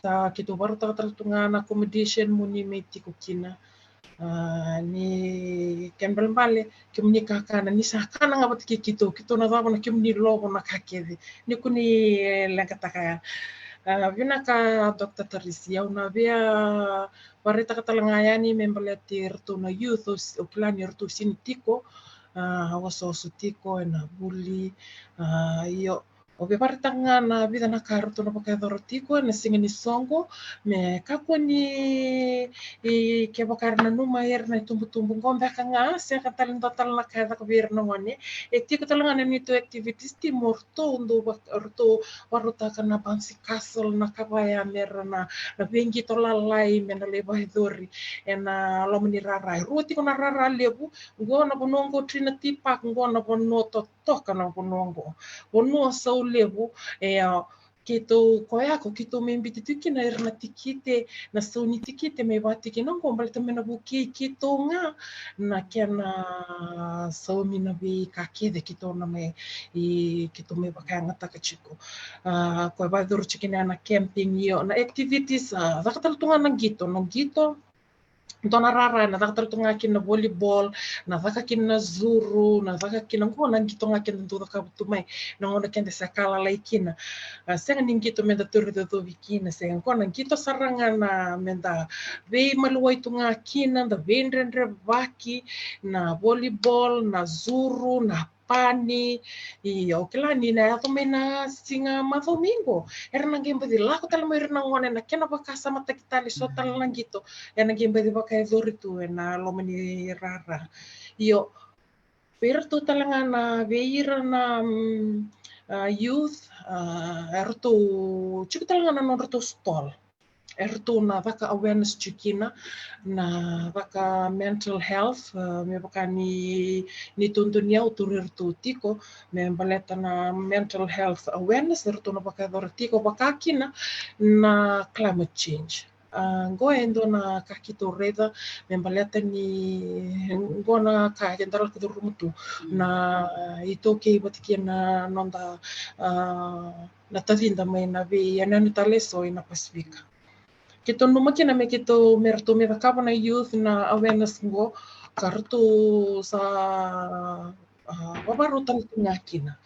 Sa keitou vakarautaka tale tu ga na accommodation mo ni mai tiko kina. A, ni kena ibalebale kemuni kakana, ni sa kana ga vata kei keitou, keitou na cava na kemuni lovo na ka kece. Ni kua ni leqataka ya. A, vinaka Doctor Tarisi, au na via vakaraitaka tale ga yani me baleti iratou na youth, au kila ni ratou sega ni tiko, a, osooso tiko ena vuli. A, io, au via vakaraitaka ga na vica na ka eratou na vakayacora tiko ena siga ni soqo, me kakua ni, i, kevaka era nanuma era na itubutubu qo beka ga, sega tale ni dua tale na ka e caka vei ira na gone. E tiko tale ga na neitou activities team, o ratou dau vak-, o ratou vakarautaka na bouncy castle, na ka vaya me ra na, na veiqito lalai me na lai vakayacori ena loma ni rara. E rua tiko na rara levu, qo na vanua qo Trinity Park, qo na vanua to toka na vanua qo. Vanua sau levu, e, a, keitou koya ko keitou mai biuti tu kina era na tikite, na sau ni tikite mai vakatikina qo baleta me na vukei keitou ga na kena saumi na veika kece keitou na mai, i keitou mai vakayagataka tiko. A, koya vakayacori tiko kina na camping, io, na activities, a, caka tale tu ga na qito, na qito, dua na rara na caka tale tu ga kina na volleyball, na caka kina na zuru, na caka kina qo na qito ga keda dau cakava tu mai na gauna keda se ka lalai kina. A, sega ni qito meda tauri cocovi kina, sega, qo na qito sara ga na meda veimaliwai tu ga kina, da veidredrevaki, na volleyball, na zuru, na pani. Io, kila ni na yaco mai na siga macawa mai qo, era na qai baci lako tale mai ira na gone na kena vakasamataki tale so tale na qito, era na qai baci vakayacori tu ena loma ni rara. Io, vei iratou tale ga na, vei ira na, mm, a, youth, a, eratou tiko tale ga na nodratou stall. Eratou na caka awareness tiko kina na caka mental health, a, me vaka ni, ni tou dau ni au tauri iratou tiko me baleta na mental health awareness, eratou na vakayacora tiko vaka kina na climate change. A, qo e dua na ka keitou raica me baleta ni qo na ka eda lako curuma tu na iTaukei vata kei na noda, a, na tacida mai na veiyanuyanu tale eso ena Pasifika. Keitou nanuma kina me keitou, me ratou me cakava na youth na awareness qo, ka ratou sa, a, vavarau tale tu ga kina.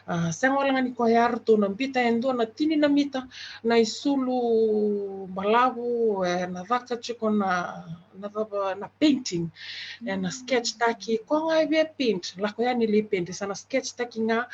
A, sega wale ga ni koya, ratou na biuta e dua na tini na mita na isulu balavu, e na caka tiko na, na cava, na painting. E na sketch taki, koya ga e via paint, lako yani lai paint, sa na sketch taki ga,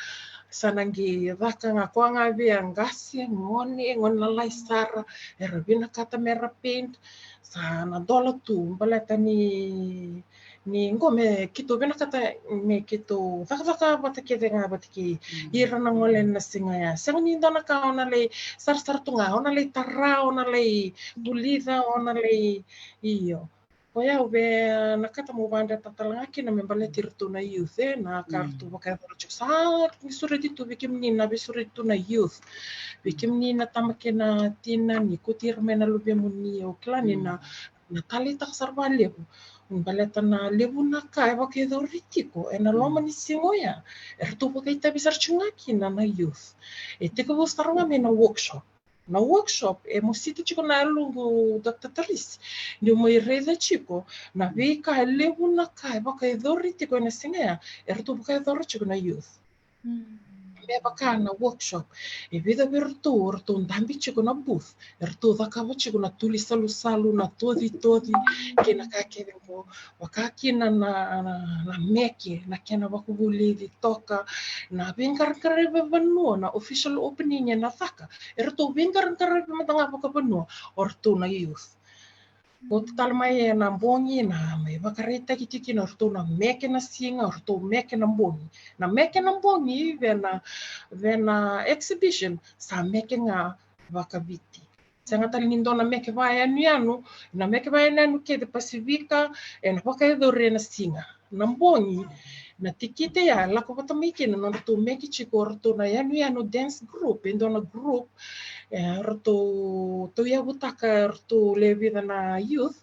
sa na qai caka ga, koya ga e via qase, gone, gone lalai sara, era vinakata mera paint, sa na dola tu, baleta ni, ni qo me keitou vinakata me keitou cakacaka vata kece ga vata kei ira na gone na siga ya. Sega ni dua na ka o na lai sarasara tu ga, o na lai tara, o na lai vulica, o na lai, io. Koya au vinakata meu vakadreta tale ga kina me baleti iratou na youth, e, na ka ratou vakayacora tiko. Sa ni sureti tu vei kemuni na veisureti tu na youth. Vei kemuni na tama kei na tina, ni kauti ira mai na luvemuni, au kila ni na, na taleitaka sara vakalevu. Baleta na levu na ka e vakayacori tiko ena loma ni siga oya, eratou vakaitavi sara tiko ga kina na youth. E tekivu sara ga mai na workshop. Na workshop e mosita tiko na yaloqu, Doctor Tarisi, niu mai raica tiko na veika e levu na ka e vakayacori tiko ena siga ya, eratou vakayacora tiko na youth. Me vaka na workshop, e vica vei iratou, eratou dabe tiko na booth, eratou cakava tiko na tuli salusalu, na tocitoci, kei na ka kece qo. Vaka kina na, na, na meke, na kena vakavulici toka, na veiqaraqaravi vakavanua, na official opening e na caka, eratou veiqaraqaravi mada ga vakavanua o ratou na youth. Koto tale mai e na bogi, na mai vakaraitaki tiko kina o ratou na meke na siga, o ratou meke na bogi. Na meke na bogi vei na, vei na exhibition, sa meke ga vakaviti. Sega tale ni dua na meke vakayanuyanu, na meke vakayanuyanu kece Pasifika, e na vakayacori e na siga. Na bogi, na tikite ya, lako vata mai kina na nodratou meke tiko o ratou na yanuyanu dance group, e dua na group, e ratou tauyavutaka, ratou lewe vica na youth,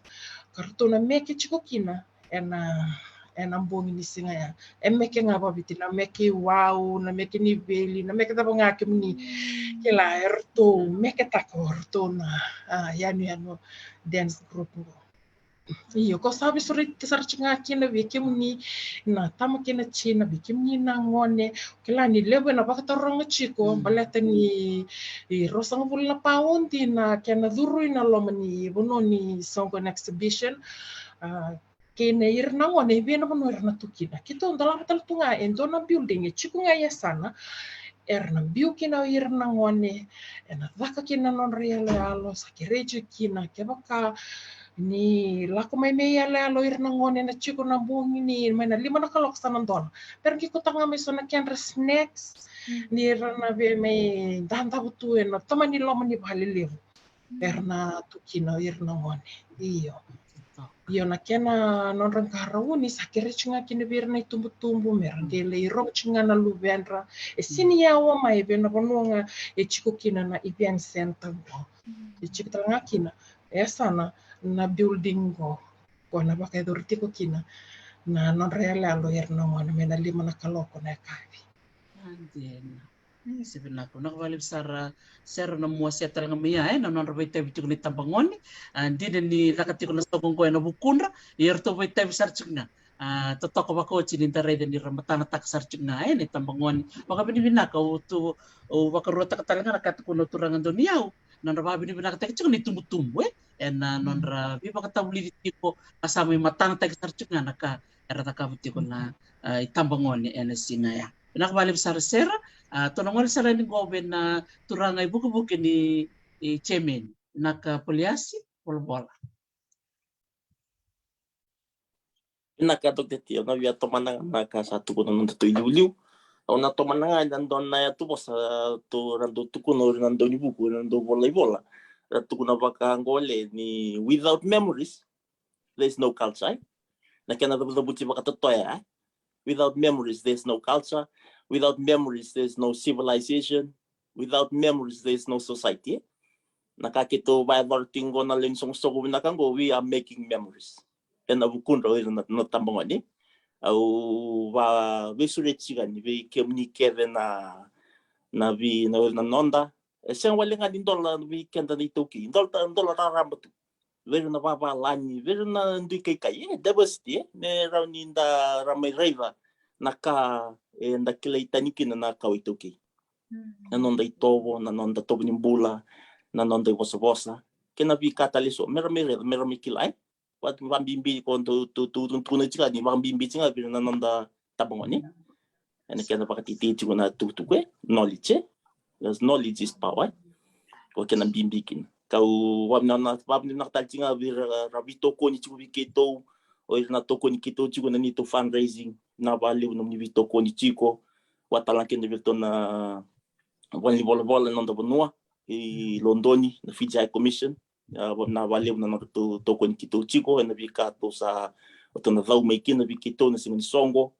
ka ratou na meke tiko kina e na, e na bogi ni siga ya. E meke ga vakaviti, na meke iwau, na meke ni veli, na meke cava ga kemuni kila, eratou meketaka o ratou na, a, yanuyanu dance group qo. Io, ko sa veisureti sara tiko ga kina vei kemuni na tama kei na tina, vei kemuni na gone, kila ni levu e na vakataroga tiko, baleta ni, e, ruasagavulu na paudi na kena curu i na loma ni vanua ni soqo na exhibition. A, kei na ira na gone, e vei na vanua era na tu kina. Keitou dolava tale tu ga e dua na building e tiko ga e yasana, era na biu kina o ira na gone, e na caka kina na nodra iyaloyalo, sa kerei tiko kina, kevaka ni lako mai me iyaloyalo o ira na gone, na tiko na bogi ni mai na lima na kaloko sa na dola. Era qai kauta ga mai so na kedra snacks, ni ra na via mai dadavu tu e na tama ni loma ni vale levu. Era na tu kina o ira na gone. Io. Io, na kena nodra qarauni sa kere tiko ga kina vei ira na itubutubu me ra qai lai rogo tiko ga na luvedra. E sini yawa mai vei na vanua ga e tiko kina na event center qo. E tiko tale ga kina e yasana na building qo, ko na vakayacori tiko kina na nodra yaloyalo ira na gone mai na lima na kaloko na yakavi. Adena. E, se vinaka, vinaka vakalevu sara, sara na mua se tale ga mai ya, e, na nodra veitavi tiko ni tabagone. A, dina ni caka tiko na soqo qo ena vukudra, ia eratou veitavi sara tiko ga. A, totoka vakaoti ni da raica ni ra matanataka sara tiko ga, e, na itabagone. Vakavinavinaka, au tu, au vakaruataka tale ga na ka tukuna o turaga Doniyau, nodra vakavinavinakataki tiko na itubutubu, e, ena nodra veivakatavulici tiko, ka sa mai matanataki sara tiko ga na ka era cakava tiko na, a, itabagone ena siga ya. Vinaka vakalevu sara sera, a, tou na gole sara yani qo vei na turaga ivukevuke ni, e, chairman, vinaka Poliasi, volavola. Vinaka Doctor T, au na via tomana ga na ka sa tukuna na nodatou iliuliu. Au na tomana ga ena dua na yatuvosa, tou ra dau tukuna o ira na dau ni vuku, o ira na dau vola ivola. Ra tukuna vaka qole ni without memories, there's no culture, e? Na kena cavucavuti vakatotoya, e? Without memories, there's no culture. Without memories, there's no civilization. Without memories, there's no society, e? Na ka keitou vakayacora tiko qo na lewe ni soqosoqo vinaka qo, we are making memories. Ena vukudra o ira na, na tabagone. Au vakaveisureti tiko yani vei kemuni kece na, na vei, na, na noda. E sega wale ga ni dola vei keda na iTaukei. Dola, dola raraba tu. Vei ira na vavalagi, vei ira na dui kaikai, e, diversity, e, me rawa ni da ra mai raica na ka, e, da kilai tani kina na kawa iTaukei. Na noda itovo, na noda tovo ni bula, na noda ivosavosa, kei na veika tale eso, me ra mai raica, me ra mai kila, e. Vakabibi ko tou, tou, tou, tou tukuna tiko ni vakabibi tiko ga vei ira na noda tabagone. Ena kena vakatetei tiko na tukutuku, e, knowledge, e. Because knowledge is power, e. Ko kena bibi kina. Kau vakavinavinaka, vakavinavinaka tale tiko ga vei ira ra veitokoni tiko vei keitou, o ira na tokoni keitou tiko na neitou fundraising, na vakalevu nomuni veitokoni tiko, vakatale ga kina vei iratou na valenivolavola ena noda vanua, i Lodoni, na Fiji High Commission, a, na vakalevu na nodratou tokoni keitou tiko, ena veika tou sa, o tou na cau mai kina vei keitou na siga ni soqo,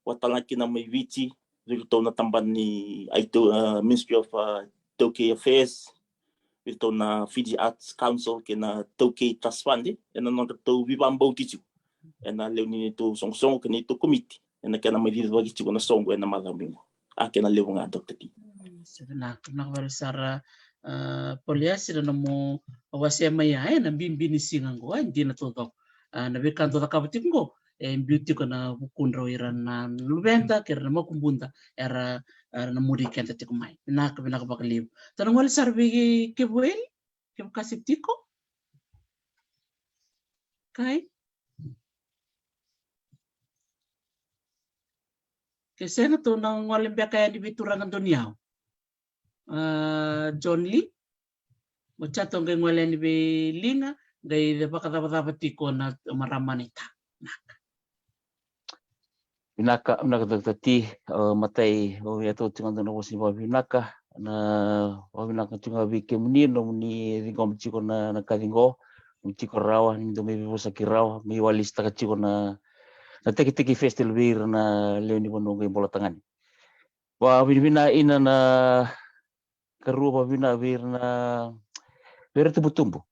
vakatale ga kina mai Viti, vei iratou na tabana ni iTau-, a, Ministry of, a, ITaukei Affairs, vei iratou na Fiji Arts Council, kei na Taukei Trust Fund, ena nodratou veivakabauti tiko ena lewe ni neitou soqosoqo, kei na neitou komiti, ena kena mai cicivaki tiko na soqo ena macawa mai qo. A kena levu ga, Doctor T. Mm, sa vinaka, vinaka vakalevu sara, a, Poliasi, na nomu wasea mai ya, e, na bibi ni siga qo, e, dina taucoko. A, na veika dau cakava tiko qo, e biu tiko na vukudra o ira na luveda kei ira na makubuda era, era na muri keda tiko mai. Vinaka, vinaka vakalevu. Tou na gole sara vei Kevueli, Kevukasi tiko. Kai. Ke sega, tou na gole beka yani vei turaga Doniyau. A, John Lee. Mo sa tou qai gole yani vei Liga, qai vakacavacava tiko na marama na ita. Vinaka. Vinaka, vinaka Doctor T, a, matai, au via tau tiko ga dua na vosa ni vakavinaka, na vakavinaka tiko ga vei kemuni, nomuni ciqoma tiko na, na kaci qo, mo tiko rawa, ni dau mai veivosaki rawa, mai walisitaka tiko na, na Tekiteki Festival vei ira na lewe ni vanua qo i Bolatagane. Vakavinavinaka ina na karua vakavinavinaka vei ira na, vei ira tubutubu.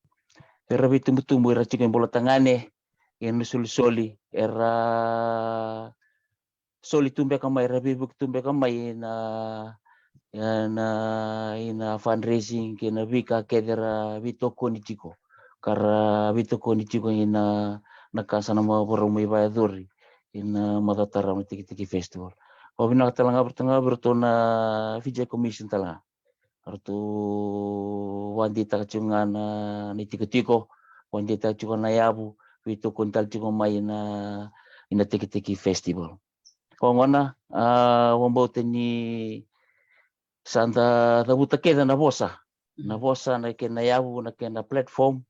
Vei ira veitubutubu era tiko i Bolatagane, ena isolisoli, era soli tu beka mai, era veivuke tu beka mai ina, ina, ina fundraising kei na veika kece era veitokoni tiko. Ka ra veitokoni tiko ina, na ka sa na vakarau mai vakayacori ina macawa tarava na Tekiteki Festival. Vakavinavinaka tale ga vei iratou ga, vei iratou na Fiji Commission tale ga. Eratou vakadeitaka tiko ga na, na itikotiko, vakadeitaka tiko ga na yavu, veitokoni tale tiko mai na, ina Tekiteki Festival. Ko gona, a, vakabauta ni sa da cavuta kece na vosa. Na vosa, na kena yavu, na kena platform.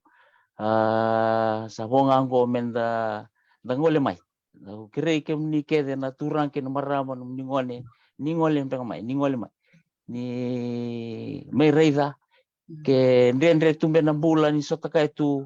A, sa vo ga qo me da, da gole mai. Au kerei kemuni kece na turaga kei na marama, nomuni gone, ni gole beka mai, ni gole mai. Ni mai raica, ke dredre tu beka na bula ni sotakaya tu,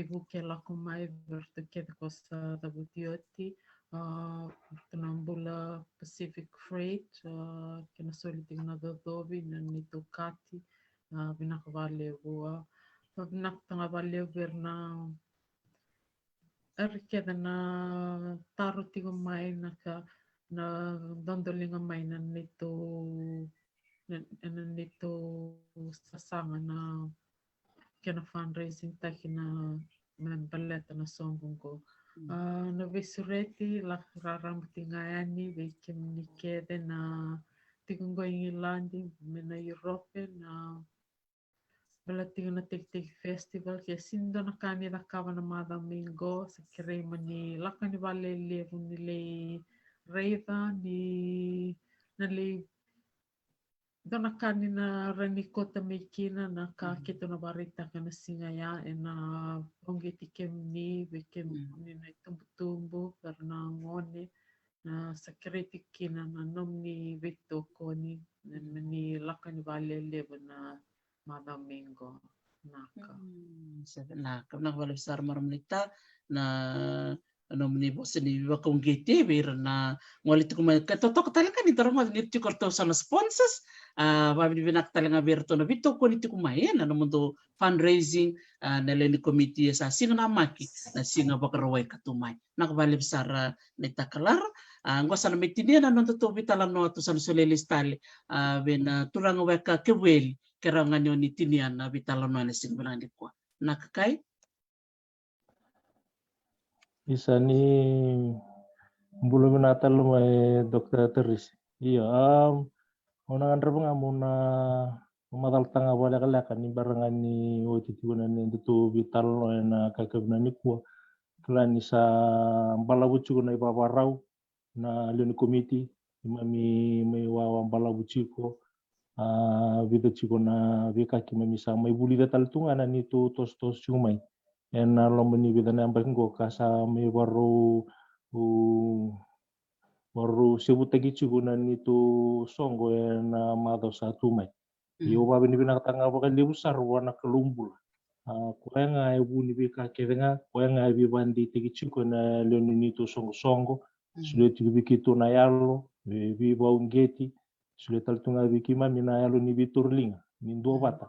veivuke e lako mai vei ratou kece ko sa cavuti oti. A, ratou na bula Pacific Freight, a, kei na soli tiko na cocovi na neitou kati. A, vinaka vakalevu, a, vinaka talega vakalevu vei ira na, era kece na taro tiko mai na ka, na dodoliga mai na neitou, na, na neitou sasaga na kena fundraising taki na, me baleta na soqo qo. Mm. A, na veisureti, lako raraba tiko ga yani vei kemuni kece na tiko qo i Igiladi, mai na Europe, na baleta tiko na Tekiteki Festival, ke sega ni dua na ka ni cakava na macawa mai qo, sa kerei mo ni lako yani vakalevu ni lai raica ni na lai dua na ka ni na rawa ni kauta mai kina na ka keitou na vakaraitaka na siga ya ena uqeti kemuni, vei kemuni na itubutubu, vei ira na gone, na sa kerei tiko kina na nomuni veitokoni, na, na ni lako ni vakalelevu na macawa mai qo. Naka. Mm, sa vinaka, vinaka vakalevu sara marama naita na nomuni vosa ni vakauqeti vei ira na gole tiko mai. Ka totoka tale ga ni da rogoca ni tiko ratou sa na sponsors. A, vakavinavinaka tale ga vei iratou na veitokoni tiko mai ena nomudou fundraising, a, na lewe ni komiti, e sa siga namaki na siga Vakarauwai ka tu mai. Vinaka vakalevu sara naita Kalara. A, qo sa na mai tinia na nodatou veitalanoa, tou sa na solia lesu tale, a, vei na turaga weka Kevueli, ke rawa ga ni o ni tinia na veitalanoa ena siga vinaka nikua. Na kakai? Isa, ni bula vinaka tale mai Doctor Teresi. Io, um, au na gadreva ga meu na macalataka ga vakalekaleka ni bera ga ni oti tiko na nodatou veitalanoa ena yakavi nikua. Kila ni sa balavu tiko na ivavakarau na lewe ni komiti, keimami mai wawa balavu tiko, a, vica tiko na veika keimami sa mai vulica tale tu ga na neitou tosotoso tiko mai ena loma ni vica na yabaki qo ka sa mai varau, u, varau sevutaki tiko na neitou soqo ena macawa sa tu mai. Ia au vakavinavinakataka ga vakalevu sara vua na Kalou bula. A, koya ga e vu ni veika kece ga, koya ga e veivakadeitaki tiko ena lewe ni neitou soqosoqo. Solia tiko vei keitou na yalo, vei, veivakauqeti, solia tale tu ga vei keimami na yalo ni veitauriliga ni duavata.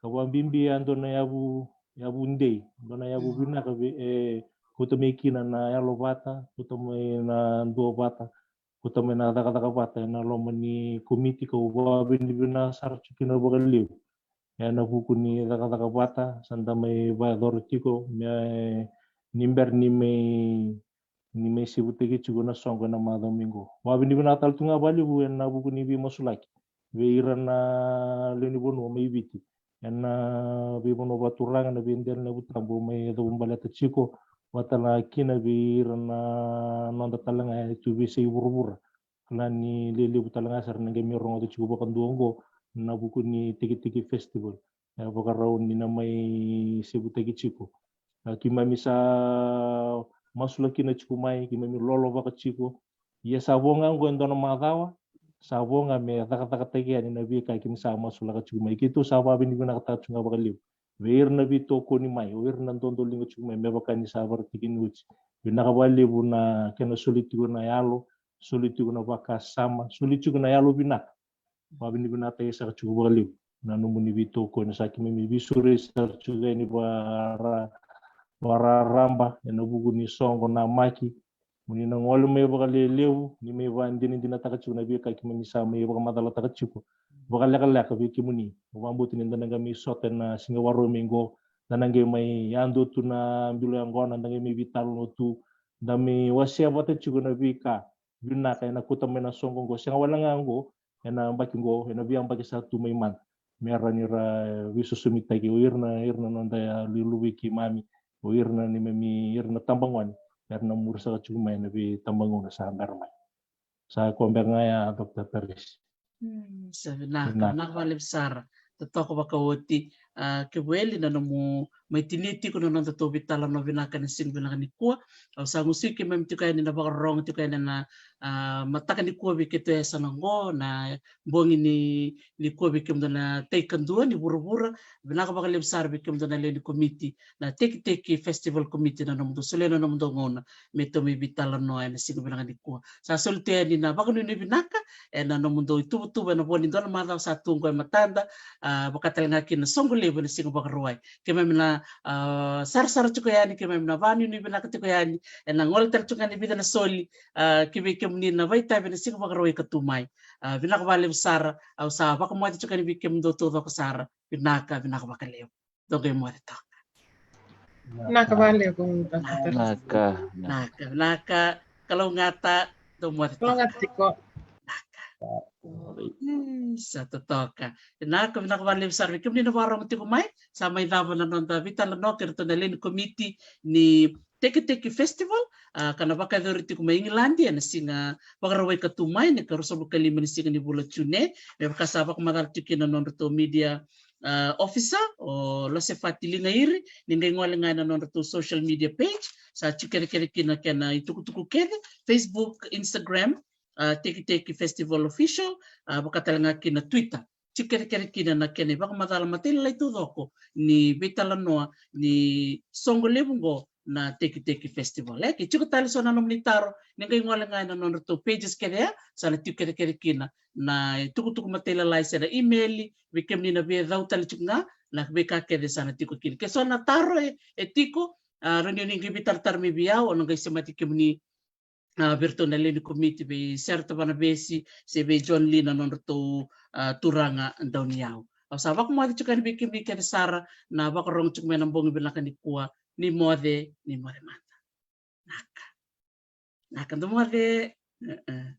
Ka vakabibi e dua na yavu, yavu dei, dua na yavu vinaka vei, e, kauta mai kina na yalovata, kauta mai na duavata, kauta mai na cakacaka vata ena loma ni komiti, kau vakavinavinaka sara tiko kina vakalevu. Ena vuku ni cakacaka vata sa da mai vakayacora tiko me, ni bera ni mai, ni mai sevutaki tiko na soqo ena macawa mai qo. Vakavinavinaka tale tu ga vakalevu ena vuku ni veimasulaki vei ira na lewe ni vanua mai Viti ena veivanua vakaturaga, na veidela ni yavu tabu mai yacova baleta tiko, vata na kina vei ira na noda tale ga e tu veiyasai vuravura. Kila ni lelevu tale ga sara na qai mai rogoca tiko vakadua oqo na vuku ni Tekiteki Festival. E vakarau ni na mai sevutaki tiko. A, keimami sa masulaki na tiko mai, keimami lolovaka tiko. Ia sa vo ga oqo e dua na macawa, sa vo ga me cakacakataki yani na veika keimami sa masulaka tiko mai. Keitou sa vakavinavinakataka tiko ga vakalevu vei ira na veitokoni mai, o ira na dodoliga tiko mai, me vaka ni sa vakaraitaki ni oti. Vinaka vakalevu na kena soli tiko na yalo, soli tiko na vakasama, soli tiko na yalo vinaka. Vakavinavinakataki saka tiko vakalevu na nomuni veitokoni, sa keimami veisureti sara tiko yani vara, vararaba ena vuku ni soqo namaki. Mo ni na gole mai vakalelevu, ni mai vakadinadinataka tiko na veika keimami sa mai vakamacalataka tiko vakalekaleka vei kemuni. Au vakabauta ni da na qai mai sota ena siga Vakarauwai mai qo, da na qai mai yadua tu na bilo yaqona, da qai mai veitalanoa tu, da mai wasea vata tiko na veika vinaka ena kauta mai na soqo oqo. Sega wale ga oqo ena yabaki oqo, ena veiyabaki sa tu mai mada, me ra ni ra veisosomitaki o ira na, ira na noda luvei keimami, o ira na neimami, ira na tabagone era na muri saka tiko mai ena veitabagauna sa bera mai. Sa koya beka ga ya, Doctor Teresi. Mm, sa vinaka, vinaka vakalevu sara. Totoka vakaoti, a, Kevueli, na nomu mai tinia tiko na nodatou veitalanoa vinaka ena siga vinaka nikua. Au sa gusuvi keimami tiko yani na vakarorogo tiko yani na, a, mataka nikua vei keitou e yasana oqo, na bogi ni, nikua vei kemudou na tai kadua ni vuravura. Vinaka vakalevu sara vei kemudou na lewe ni komiti na Tekiteki Festival Committee na nomudou solia na nomudou gauna me tou mai veitalanoa ena siga vinaka nikua. Sa soli tu yani na vakanuinui vinaka ena nomudou ituvatuva ena vo ni dua na macawa sa tu oqo e matada, a, vaka tale ga kina na soqo levu ena siga Vakarauwai. Keimami na, a, sarasara tiko yani, keimami na vakanuinui vinaka tiko yani ena gole tale tiko ga ni vica na soli, a, ki vei kemuni na vakaitavi ena siga Vakarauwai ka tu mai. A, vinaka vakalevu sara, au sa vakamoce tiko yani vei kemudou taucoko sara. Vinaka, vinaka vakalevu. Dou qai moce toka. Vinaka vakalevu. Vinaka, vinaka, vinaka. Kalougata, dou moce toka. Kalougata tiko. Vinaka. Ii, sa totoka. Vinaka, vinaka vakalevu sara vei kemuni na vakarorogo tiko mai. Sa mai cava na noda veitalanoa kei iratou na lewe ni komiti ni Teketeke Festival, a, ka na vakayacori tiko mai Igiladi ena siga Vakarauwai ka tu mai, na ikaruasagavulu ka lima ni siga ni vula June. Me vaka sa vakamacala tiko kina na nodratou media, a, officer o Losefati Ligairi, ni qai gole ga ena nodratou social media page, sa tiko kecekece kina na kena itukutuku kece, Facebook, Instagram, a, Teketeke Festival Official, a, vaka tale ga kina Twitter. Tiko kecekece kina na kena ivakamacala matailalai taucoko ni veitalanoa ni soqo levu qo na Teketeke Festival. E, ke tiko tale so na nomuni taro, ni qai gole ga ena nodratou pages kece ya, sa na tiko kecekece kina na itukutuku matailalai se na email, vei kemuni na veicau tale tiko ga, na veika kece sa na tiko kina. Ke so na taro e, e tiko, a, rawa ni o ni qai veitaratara mai vei au, au na qai semati kemuni, a, vei iratou na lewe ni komiti, vei Sera Tavanavesi se vei John Lee na nodratou, a, turaga dauniyau. Au sa vakamoce tiko yani vei kemuni kece sara na vakarorogo tiko mai ena bogi vinaka nikua. Ni moce, ni moce mada. Naka. Naka, dou moce. E, e.